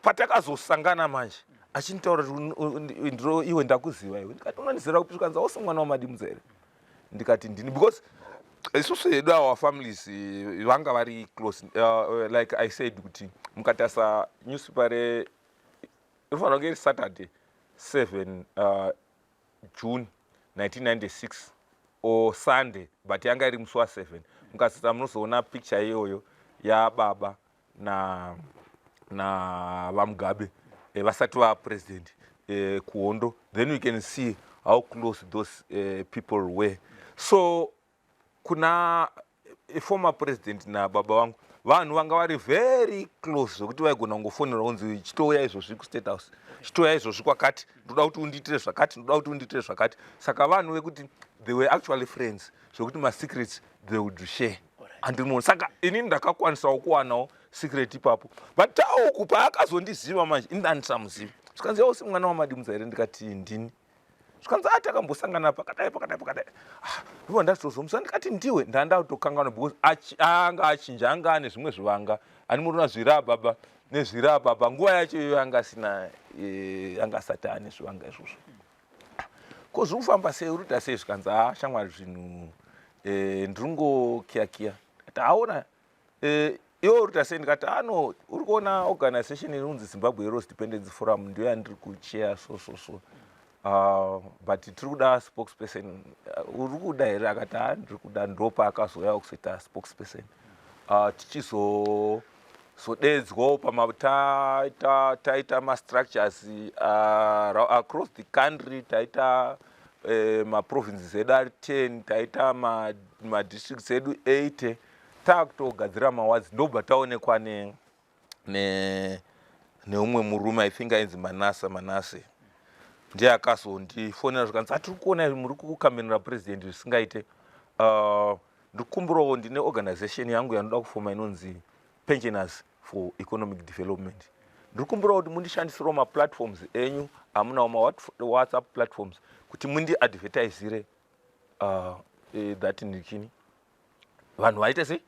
patakazosangana manje achinitaura kuti ndiro iwe, ndakuziva iwe. Ndikati, "Unondizira kupi?" Zvikanzi, "Ausi mwana waMadimudza here?" Ndikati, "Ndini," because isusu hedu our families vanga vari close. Like I said kuti mukatarisa newspaper re inofanira kunge iri Saturday 7 June 1996 or Sunday, but yanga iri musi wa7. Mukasisa munozoona picture iyoyo yababa na navaMugabe vasati vapresident, kuhondo. Then you can see how close those people were. So kuna former president nababa vangu, vanhu vanga vari very close zvekuti vaigona kungofonera kunzi, "Chitouya izvozvi kuState House, chitouya izvozvi kwakati, ndoda kuti undiitire zvakati, ndoda kuti undiitire zvakati." Saka vanhu vekuti they were actually friends zvekuti masecrets they would share. Handimoni. Saka inini ndakakwanisawo kuwanawo secret ipapo, but tauku paakazondiziva manje, ini ndandisamuzivi. Zvikanzi, "Yausi mwana waMadimudza here?" Ndikati, "Ndini." Zvikanzi, "A takambosangana pakadai, pakadai, pakadai." Ah, ndibva ndatozomusa ndikati, "Ndiwe." Ndandakutokanganwa because anga achinja, anga ane zvimwe zvivanga ani murona zviri ababa nezviri ababa. Nguva yacho iyoyo anga asina, anga asati ane zvivanga izvozvo. "Ko zviri kufamba sei? Uri kuita sei?" Zvikanzi, "A shamwari, zvinhu ndiri ngokiyakiya." Ndikati, "Aona, iwe uri kuita sei?" Ndikati, "Ano uri kuona organization inonzi Zimbabwe Heroes Dependence Forum, ndiyo yandiri kucheya, so so so, but tiri kuda spokesperson. Uri kuda here?" Akati, "Ha, ndiri kuda." Ndopa akazouya kuzoita spokesperson. Tichizodedzwawo taita mastructures across the country, taita maprovinces edu ari 10, taita madistricts edu 80, taakutogadzira mawards. Ndobva taonekwa neumwe murume, I think ainzi Manasa Manase, ndiye akazondifonera. Zvikanzi, "Atiri kuona muri kukambenera president zvisingaite. Ndikumbirawo, ndine organization yangu yanoda kufoma inonzi Pensioners for Economic Development. Ndiri kumbirawo kuti mundishandisirewo maplatforms enyu amunawo, maWhatsApp platforms, kuti mundiadvertisire that nikini vanhu vaite sei,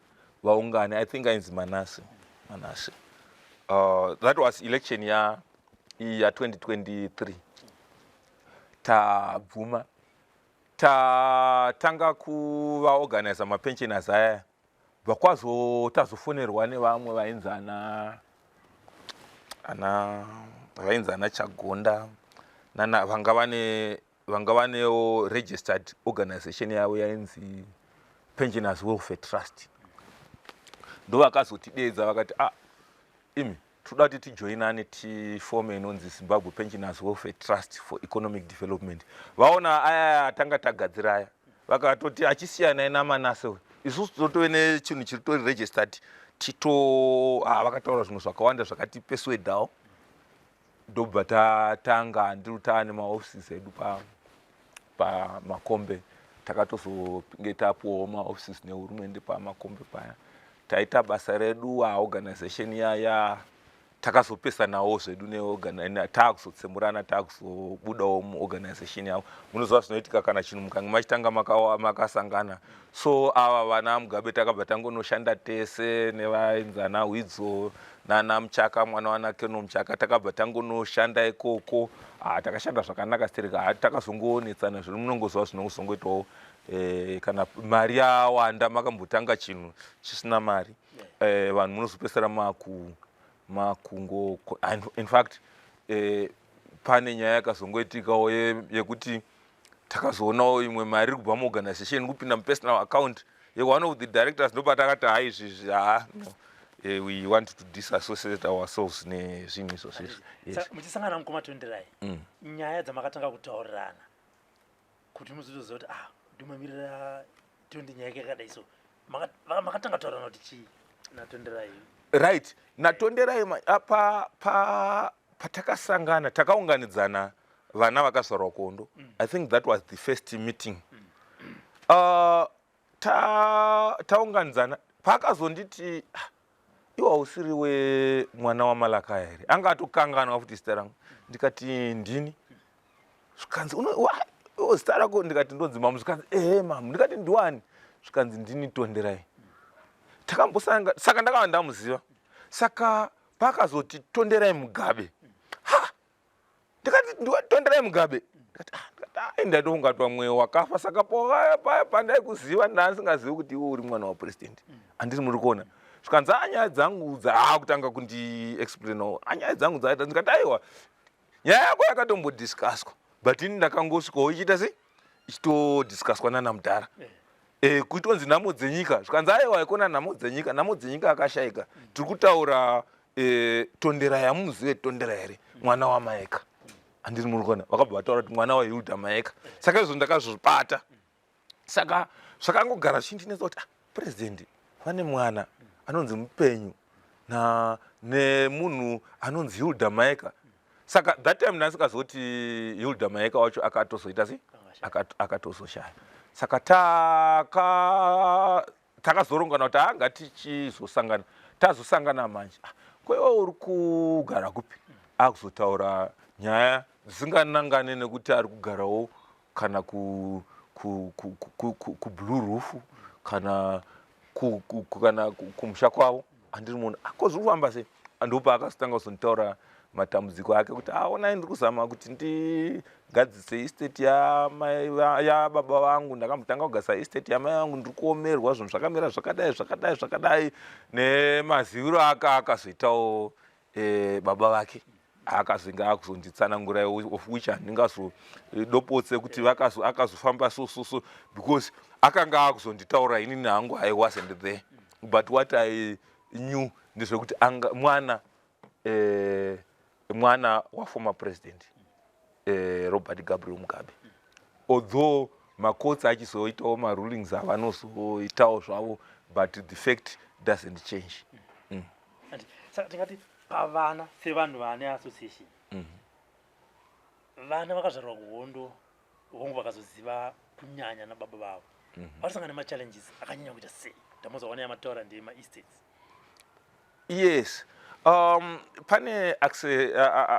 vaungane. I think ainzi Manase. That was election ya 2023. Tabvuma, tatanga kuvaorganiza mapensioners aya. Bva kwazo tazofonerwa nevamwe vainzi ana vainzi ana Chagonda nana vanga vanewo registered organization yavo yainzi Pensioners Welfare Trust. Ndo vakazotidedza, vakati, "Ah, imi, toda kuti tijoinane, tifome inonzi Zimbabwe Pensioners Welfare Trust for Economic Development." Vaona aya atanga tagadzira aya, vakatoti, "Achisiyanai naManase, isusu totove nechinhu chiri tori registered." Tito, ah, vakataura zvimwe zvakawanda zvakati persuadawo. Ndobva tatanga. Ndiri taane maoffices edu paMakombe. Takatozonge tapuwawo maoffices nehurumende paMakombe paya. Taita basa redu. Organization yaya takazopesanawo zvedu, taakuzotsemurana, taakuzobudawo muorganization yavo. Munoziva zvinoitika kana chinhu mukange machitanga makasangana. So ava vana Mugabe takabva tangonoshanda tese nevaenzana Hwidzo nana Muchaka, mwana wana Keno Muchaka. Takabva tangonoshanda ikoko. Ah, takashanda zvakanaka stereka. Ha, takazongonetsana zvino. Munongoziva zvinozongoitawo kana mari yawanda, makambotanga chinhu chisina mari, vanhu munozopesera maku makungo. In fact, pane nyaya yakazongoitikawo yekuti takazoonawo imwe mari iri kubva muorganization kupinda mupersonal account yeone of the directors. Ndopatakati, "Hai, izvizvi, haa, no, we want to disassociate ourselves nezvinhu izvozvo izvi." Yes. Muchisangana mukoma Tonderai, nyaya dzamakatanga kutaurirana kuti muzotoziva kuti, ah, ndomamirira Tondi, nyaya yake yakadai, so makatanga kutaurirana kuti chii naTonderai? Right, naTonderai pa pa patakasangana, takaunganidzana vana vakazvarwa kuhondo. I think that was the first meeting. Taunganidzana, paakazonditi, "Ah, iwe hausiri wemwana waMalakaya here?" Anga atokanganwa futi zita rangu. Ndikati, "Ndini." Zvikanzi, "Iwe zita rako?" Ndikati, "Ndonzi Mamu." Zvikanzi, "Ehe, Mamu." Ndikati, "Ndiwani?" Zvikanzi, "Ndini Tonderai." Takambosanga, saka ndakava ndamuziva. Saka paakazoti Tonderai Mugabe, ha, ndikati, "Ndiwe Tonderai Mugabe?" Ndikati, "Ah," ndikati, "Ai, ndaitofunga kuti pamwe wakafa." Saka paya pandaikuziva, ndandisingazivi kuti iwe uri mwana wapurezidendi, handiti? Muri kuona. Zvikanzi, "A, nyaya dzangu dzaakutanga kundiexplainawo, anyaya dzangu dzaita." Ndikati, "Aiwa, nyaya yako yakatombodiscusswa, but ini ndakangosvikawo ichiita sei, ichitodiscusswa nana mudhara, kuitonzi nhamo dzenyika." Zvikanzi, "Aiwa, ikona nhamo dzenyika, nhamo dzenyika akashayika. Tiri kutaura Tondera yamuzive, Tondera here, mwana waMaeka, handiri?" Muri kuona, vakabva vataura kuti mwana waHilda Maeka. Saka izvo ndakazvibata. Saka zvakangogara zvichindinetsa kuti, ah, purezidendi vane mwana anonzi mupenyu na nemunhu anonzi Hilda Maeka. Saka that time ndasingazoti Hilda Maeka wacho akatozoita sei, akatozoshaya. Saka takazorongana kuti anga tichizosangana. Tazosangana manje, "Ah, kwaiwa uri kugara kupi?" Akuzotaura nyaya dzisinganangane nekuti ari kugarawo kana kuBlue Roof kana kumusha kwavo, handiri munhu ako, zviri kufamba sei. Ndopa akazotanga kuzonditaura matambudziko ake kuti, "Aonai, ndiri kuzama kuti ndigadzise estate yababa vangu. Ndakambotanga kugadzisa estate yamai vangu, ndiri kuomerwa, zvinhu zvakamira zvakadai, zvakadai, zvakadai." Nemaziviro ake akazoitawo baba vake, akazenge akuzonditsanangura, of which handingazodopotse kuti akazofamba so so so, because akanga akuzonditaura inini hangu I wasn't there. But what I knew ndezvekuti mwana waformer president Robert Gabriel Mugabe, although macourts achizoitawo marulings avanozoitawo zvavo, but the fact doesn't change. Saka tingati pavana, sevanhu vane association, vana vakazvarwa kuhondo, hongu vakazoziva kunyanya nababa vavo, vanosangana nemachallenges akanyanya kuita sei? Ndamozwa wana yamataura ndemaestates. Yes, pane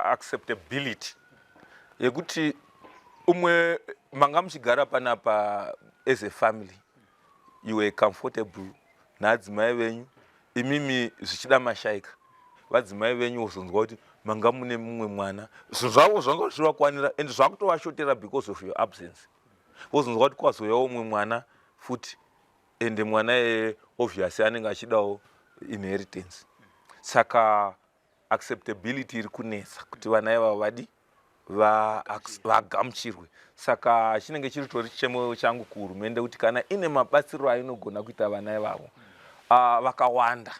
acceptability yekuti umwe manga muchigara panapa as a family, you were comfortable naadzimai venyu. Imimi zvichida mashaika, vadzimai venyu wozonzwa kuti manga mune mumwe mwana, zvinhu zvavo zvanga zvichivakwanira and zvakutovashotera because of your absence. Wozonzwa kuti kwazoyawo umwe mwana futi, ende mwana iyeye obviously anenge achidawo inheritance. Saka acceptability iri kunetsa kuti vana ivavo vadi vagamuchirwe. Saka chinenge chiri tori chichemo changu kuhurumende kuti kana ine mabatsiro ainogona kuita vana ivavo, vakawanda,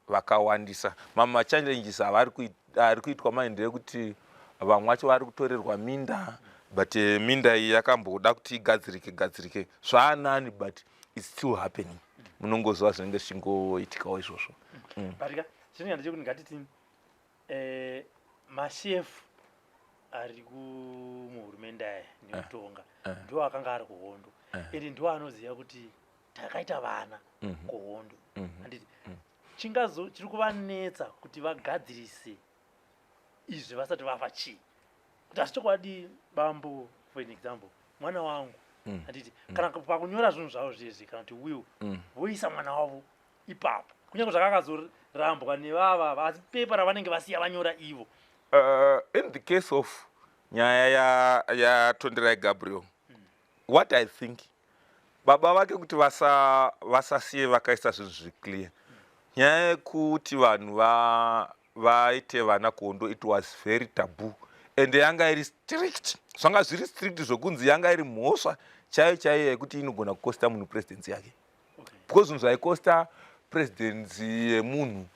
vakawandisa. Mamwe machallenges ari kuitwa mai ndeyekuti vamwe vacho vari kutorerwa minda, but minda iyi yakamboda kuti igadzirike gadzirike zvaanani, but it's still happening. Munongoziva zvinenge zvichingoitikawo izvozvo. But ka chinenge ndechekuti ngatiti mashefu ari kumuhurumende aya nekutonga ndo akanga ari kuhondo, ende ndo anoziva kuti takaita vana kuhondo, handiti? Chingazo chiri kuvanetsa kuti vagadzirise izvi vasati vafa chii? Kuti asi chokwadi bambo, for an example, mwana wangu, handiti, kana pakunyora zvinhu zvavo zvezvi, kana kuti will, voisa mwana wavo ipapo, kunyange zvakakazorambwa nevava, asi pepa ravanenge vasiya vanyora ivo. In the case of nyaya yaTonderai Gabriel, what I think, baba vake kuti vasasiye vakaisa zvinhu zviclear, nyaya yekuti vanhu vaite vana kuhondo, it was very taboo and yanga iri strict. Zvanga zviri strict zvokunzi yanga iri mhosva chaiyo chaiyo yekuti inogona kukosta munhu presidency yake, because zvinhu zvaikosta presidency yemunhu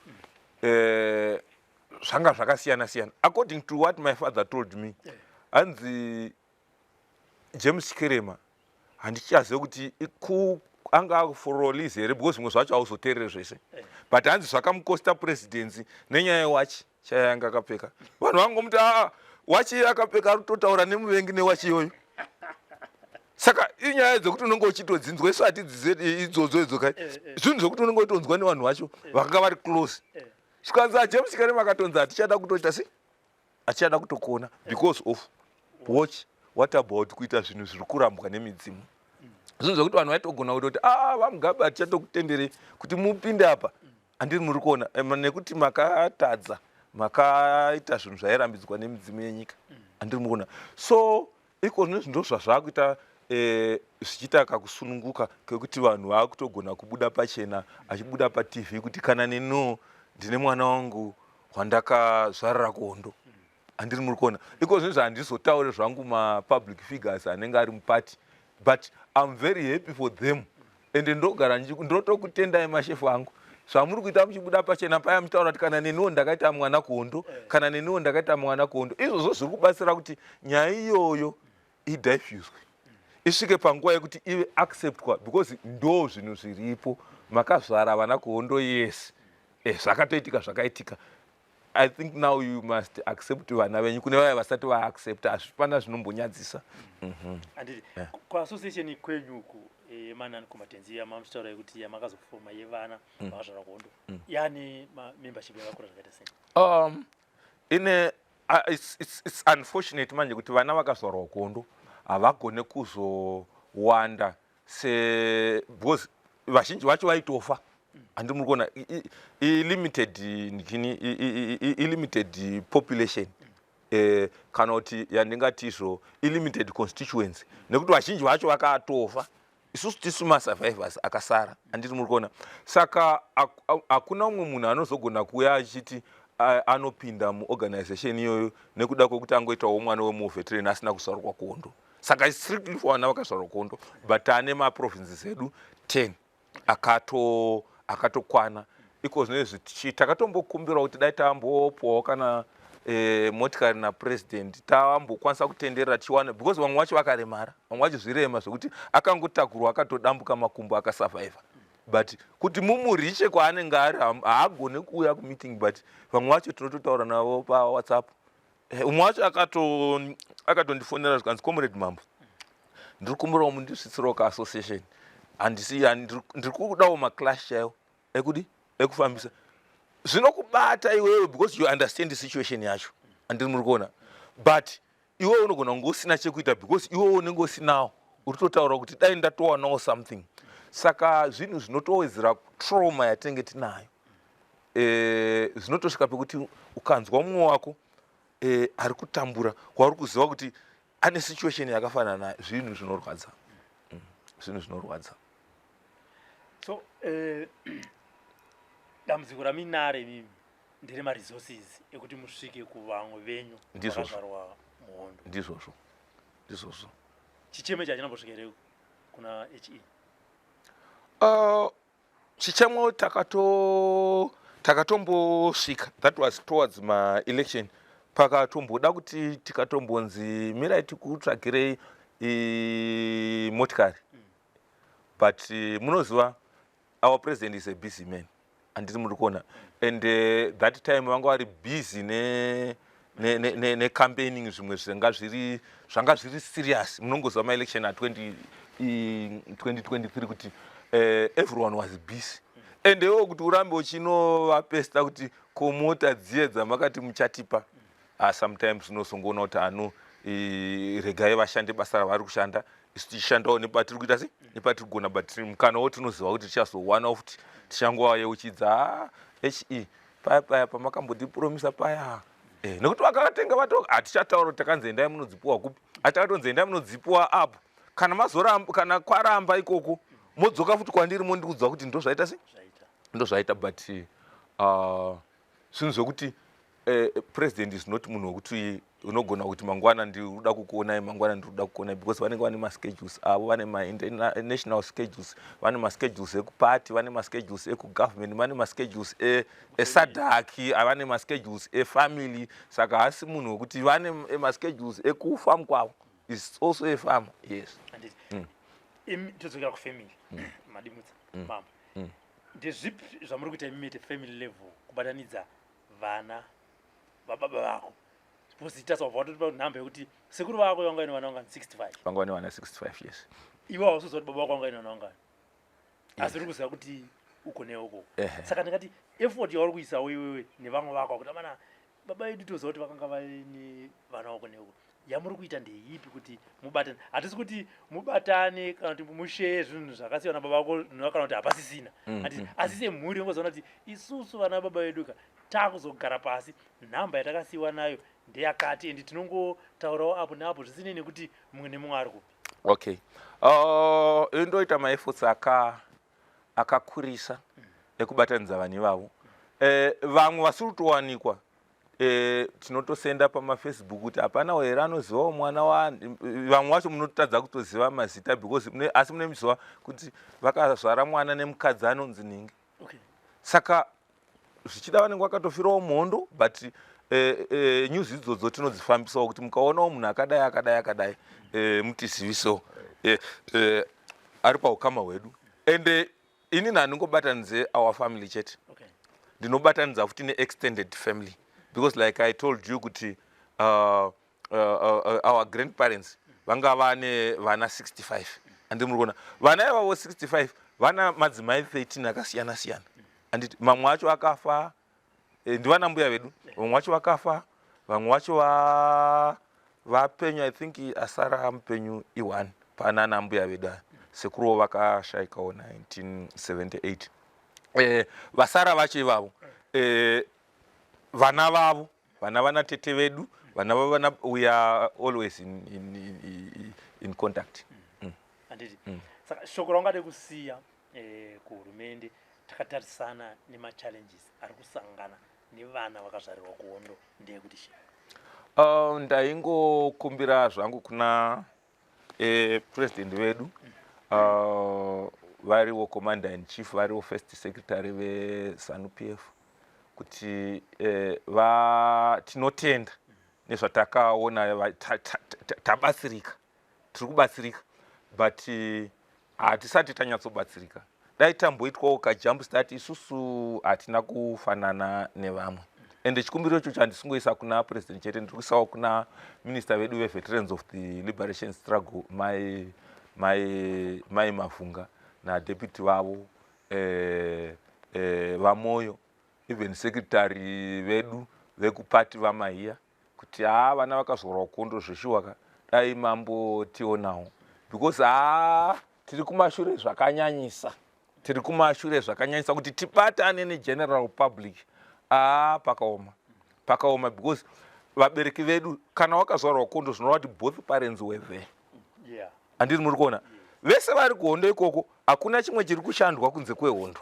zvanga zvakasiyana siyana. According to what my father told me, hanzi James Chikerema, handichazive kuti anga akuforolize here, because zvimwe zvacho hauzoteerere zvese, but hanzi zvakamukosta presidency nenyaya yewachi chaiyo yanga akapfeka. Vanhu vangomuti, aa, wachi iyo akapfeka, ari kutotaura nemuvengi newachi iyoyo. Saka inyaya dzekuti unenge uchitodzinzwa, isu hatidzize idzodzo idzo kai. Zvinhu zvekuti unenge uchitonzwa nevanhu vacho vakanga vari close. Zvikanzi aJames Chikerema akatonzi hatichada kutoita sei, hatichada kutokuona because of watch. What about kuita zvinhu zviri kurambwa nemidzimu? Zvinhu zvekuti vanhu vaitogona kutoti, a, vaMugabe, hatichatokutenderei kuti mupinde apa, handiri muri kuona, nekuti makatadza, makaita zvinhu zvairambidzwa nemidzimu yenyika, handiri muri kuona? So iko zvino ndo zvazvakuita zvichiita kakusununguka kekuti vanhu vaakutogona kubuda pachena, achibuda paTV kuti kana neniwo ndine mwana wangu wandakazvarira kuhondo, handiri muri kuona? Iko zvino zvandizotaure zvangu mapublic figures anenge ari mupati, but I'm very happy for them, ende ndogara ndotokutendai mashefu angu zvamuri kuita muchibuda pachena paya muchitaura kuti kana neniwo ndakaita mwana kuhondo, kana neniwo ndakaita mwana kuhondo. Izvozvo zviri kubatsira kuti nyaya iyoyo idiffuswe, isvike panguva yekuti ive acceptwa, because ndo zvinhu zviripo. Makazvara vana kuhondo, yes, zvakatoitika, zvakaitika. I think now you must accept vana venyu. Kune vaya vasati vaaccepta, hazvipana zvinombonyadzisa. Handiti kuassociation kwenyu uku yemanon-combatants yamamuchitaura yekuti yamakazofoma yevana vakazvarwa kuhondo, yaane membership yakakura zvakaita sei? Ine it's unfortunate manje kuti vana vakazvarwa kuhondo havagone kuzowanda se, because vazhinji vacho vaitofa, handi muri kuona? Ilimited ndikini, ilimited population, kana kuti yandingati izvo ilimited constituency, nekuti vazhinji vacho vakatofa. Isusu tisu masurvivors akasara, handiti muri kuona? Saka hakuna umwe munhu anozogona kuuya achiti anopinda muorganization iyoyo nekuda kwekuti angoitawo mwana wemuveteran asina kuzvarwa kuhondo. Saka strictly for vana vakazvarwa kuhondo, but ane maprovinces edu 10 akatokwana. Iko zvino izvi takatombokumbirwa kuti dai tambopuwawo kana motikari napresident, tambokwanisa kutenderera tichiwana, because vamwe vacho vakaremara, vamwe vacho zvirema zvekuti akangotakurwa akatodambuka makumbo, akasurvivha, but kuti mumuriche kwaanenge ari haagone kuuya kumeeting. But vamwe vacho tinototaura navo paWhatsApp. Umwe wacho akatondifonera zvikanzi, "Comrade Mambo, ndiri kumbirawo mundisvitsirawo kaassociation, handisi ndiri kudawo maclash chaiwo ekudi ekufambisa." Zvinokubata iwewe because you understand the situation yacho, andiri muri kuona? But iwewe unogona kunge usina chekuita because iwewe unenge usinawo, uri totaura kuti dai ndatowanawo something. Saka zvinhu zvinotowedzera trauma yatinenge tinayo. Zvinotosvika pekuti ukanzwa mumwe wako ari kutambura, wauri kuziva kuti ane situation yakafanana nayo, zvinhu zvinorwadza. Zvinhu zvinorwadza. So dambudziko raminaro imimi nderemaresources ekuti musvike kuvamwe venyu Ndizvozvo. vakazvarwa muhondo? Ndizvozvo, ndizvozvo. Chichemo chachinombosvika here kuna HE? Chichemo takatombosvika. That was towards maelection, pakatomboda kuti tikatombonzi mirai tikutsvagirei motikari. But munoziva, our president is a busy man, handiti muri kuona? And that time vanga vari busy necampaigning, zvimwe zvanga zviri serious. Munongoziva maelection a20 2023 kuti everyone was busy, and iwo kuti urambe uchinovapesta kuti komota dziye dzamakati muchatipa, sometimes unosongoona kuti ano regai vashande basa ravari kushanda, isu tichishandawo nepatiri kuita se nepatiri kugona. But mukanawo tinoziva kuti tichazowanawo futi, tichangovayeuchidza, "Ah, he paya paya pamakambotipromisa paya." Nekuti vakatenga vato, hatichataura kuti takanzi endai munodzipiwa kupi, asi takatonzi endai munodzipiwa apo. Kana mazoramba, kana kwaramba ikoko, modzoka futi kwandiri mondiudza kuti ndo zvaita se Zvaita. Ndo zvaita. But zvinhu zvekuti president is not munhu wekuti unogona kuti mangwana ndiri kukuonai, mangwana ndiri kuda kukuonai, because vanenge vane maschedules avo, vane manational schedules, vane maschedules ekupati, vane maschedules ekugovernment, vane maschedules eSADC, vane maschedules efamily. Saka haasi munhu wekuti vane maschedules ekufarm kwavo. Is also a farmer, yes. Handiti imi, todzokera kufamily, madimutsa mama, ndezvipi zvamuri kuita imi at family level kubatanidza vana vababa vako? Because tasabva watotipa nhamba yekuti sekuru vako vanga vaine vana vangani? 65? Vanga vane vana 65, yes. Iwe hausiziva kuti baba vako vanga vaine vana vangani, asi uri kuziva kuti uko neuko. Saka ndingati effort yauri kuisawo iwewe nevamwe vako kuti amana baba vedu toziva kuti vakanga vaine vana vako neuko, yamuri kuita ndeipi kuti mubatane? Hatisi kuti mubatane kana kuti musheye zvinhu zvakasiyana baba vako kana kuti hapasisina. Handiti asi semhuri ingozoona kuti isusu vana baba vedu ka taakuzogara pasi, nhamba yatakasiyiwa nayo ndeyakati, ende tinongotaurawo apo neapo zvisinei nekuti mumwe nemumwe ari kupi. Okay, indoita maefforts akakurisa ekubatanidza vanhu ivavo. Vamwe vasiri kutowanikwa, tinotosenda pamafacebook kuti hapana here anozivawo mwana wa vamwe vacho. Munotadza kutoziva mazita because asi mune muchiziva kuti vakazvara mwana nemukadzi anonzi ningi. Saka zvichida vanenge vakatofirawo muhondo, but news idzodzo tinodzifambisawo kuti mukaonawo munhu akadai akadai akadai, mutizivisewo ari paukama hwedu. And inini handingobatanidze our family chete, ndinobatanidza futi neextended family, because like I told you kuti our grandparents vanga vane vana 65, andiri muri kuona? Vana ivavo 65 vana madzimai 13 akasiyana siyana, anditi? Mamwe acho akafa, ndivana mbuya vedu. Vamwe vacho vakafa, vamwe vacho vapenyu. I think asara mupenyu i1 pana ana mbuya vedu aya. Sekuruwo vakashayikawo 1978. Vasara vacho ivavo, vana vavo, vana vana tete vedu, vana vavana, we are always in contact. Handiti saka shoko raungade kusiya kuhurumende takatarisana nemachallenges ari kusangana nevana vakazvarirwa kuhondo ndeyekuti chii? Ndaingokumbira zvangu kuna president vedu, variwo commander in chief, variwo first secretary veZANU PF, kuti tinotenda nezvatakaona, tabatsirika, tiri kubatsirika, but hatisati tanyatsobatsirika. Dai tamboitwawo kajump start. Isusu hatina kufanana nevamwe, ende chikumbiro ichocho handisingoisa kuna president chete, ndiri kuisawo kuna minister vedu veveterans of the liberation struggle, mai Mavhunga, nadeputy vavo, vaMoyo. Even secretary vedu vekupati vaMahiya kuti haa, vana vakazvarwa kuhondo zveshuwa ka, dai mambotionawo, because haa, tiri kumashure zvakanyanyisa, tiri kumashure zvakanyanyisa kuti tibatane negeneral public. Haa, pakaoma, pakaoma, because vabereki vedu, kana wakazvarwa kuhondo, zvinoreva kuti both parents were there. Handiri muri kuona vese vari kuhondo ikoko? Hakuna chimwe chiri kushandwa kunze kwehondo.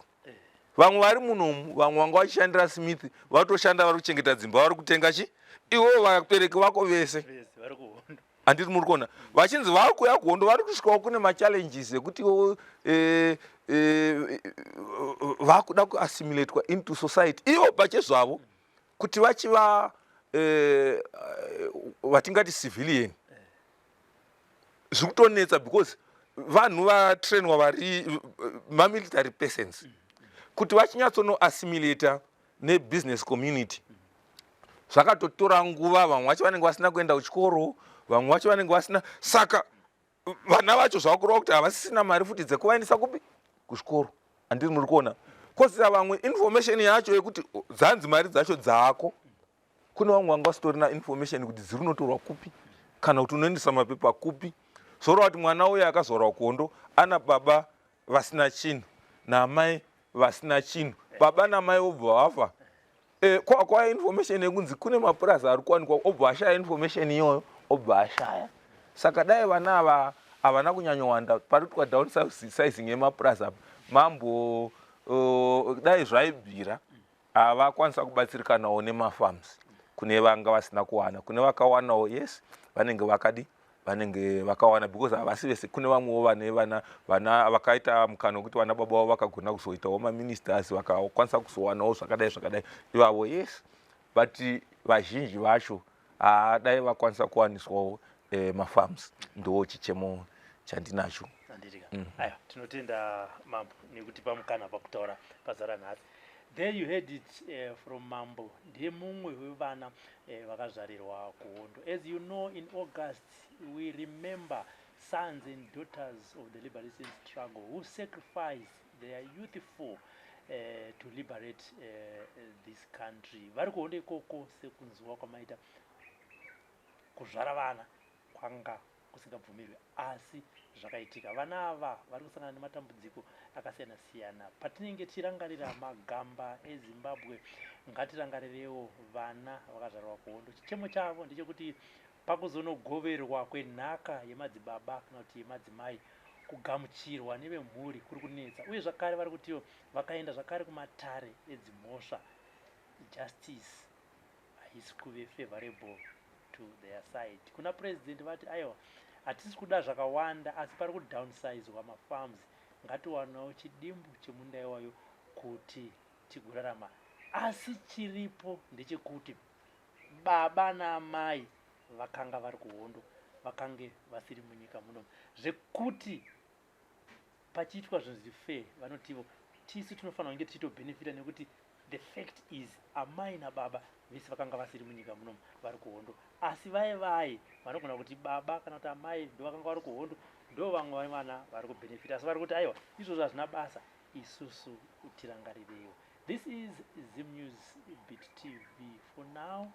Vamwe vari munomu, vamwe vanga vachishandira Smith, vatoshanda, vari kuchengeta dzimba, vari kutenga chi ivo vabereki vako vese. Vese vari kuhondo. Handiri muri kuona vachinzi vari kuuya kuhondo, vari kusvikawo kune machallenges ekuti ivo vakuda kuassimilatwa into society ivo pachezvavo, kuti vachiva vatingati civilian zviri kutonetsa, because vanhu vatrainwa vari mamilitary persons, kuti vachinyatsonoassimilata nebusiness community zvakatotora nguva. Vamwe vacho vanenge vasina kuenda kuchikoro, vamwe vacho vanenge vasina. Saka vana vacho zvakureva kuti havasisina mari futi dzekuvaendesa kupi? Kuzvikoro. Handiri muri kuona kosira vamwe information yacho yekuti dzanzi mari dzacho dzako, kune vamwe vanga vasitorina information kuti dziri unotorwa kupi kana kuti unoendesa mapepa kupi. Zvoreva kuti mwana uyo akazvarwa kuhondo ana baba vasina chinhu naamai vasina chinhu, baba namai vobva vafa. Kwa information yekunzi kune mapurazi ari kuwanikwa, obva ashaya information iyoyo, obva ashaya. Saka dai vana ava havana kunyanyowanda pari kuitwa downsizing yemapurazi apa, mambo dai zvaibvira havakwanisa kubatsirikanawo nemafarms kune vanga vasina kuwana. Kune vakawanawo, yes, vanenge vakadi, vanenge vakawana, because havasi vese. Kune vamwewo vane vana, vana vakaita mukana wekuti vana baba vavo vakagona kuzoitawo maministers, vakakwanisa kuzowanawo zvakadai zvakadai ivavo, yes, but vazhinji vacho haadai vakwanisa kuwaniswawo mafarms. Ndo chichemo chandinacho. Handitika. Aiwa, tinotenda mambo nekutipa mukana pakutaura pazara nhasi. There you heard it from mambo. Ndiye mumwe wevana vakazvarirwa kuhondo. As you know, in August we remember sons and daughters of the liberation struggle who sacrificed their youthful to liberate this country. Vari kuhondo ikoko, sekunzwa kwamaita, kuzvara vana kwanga kusingabvumirwi, asi zvakaitika. Vana ava vari kusangana nematambudziko akasiyana siyana. Patinenge tichirangarira magamba eZimbabwe, ngatirangarirewo vana vakazvarwa kuhondo. Chichemo chavo ndechekuti pakuzonogoverwa kwenhaka yemadzibaba kana kuti yemadzimai, kugamuchirwa nevemhuri kuri kunetsa. Uye zvakare vari kutiwo vakaenda zvakare kumatare edzimhosva, justice haisi kuve favorable to their side. Kuna President vati aiwa, hatisi kuda zvakawanda, asi pari kudownsizwa mafarms, ngatiwanawo chidimbu chemunda iwayo kuti tigorarama. Asi chiripo ndechekuti baba naamai vakanga vari kuhondo, vakange vasiri munyika muno, zvekuti pachiitwa zvinhu zviri fair, vanotivo tisu tinofanira kunge tichitobhenefita, nekuti the fact is amai nababa vese vakanga vasiri munyika munomu, vari kuhondo. Asi vai vai vanogona kuti baba kana kuti amai ndo vakanga vari kuhondo, ndo vamwe vana vari kubhenefita. Asi vari kuti aiwa, izvozvo hazvina basa, isusu tirangarirewo. This is Zim News Beat TV for now,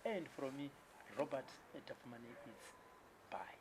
and from me, Robert Tafumane, it's bye.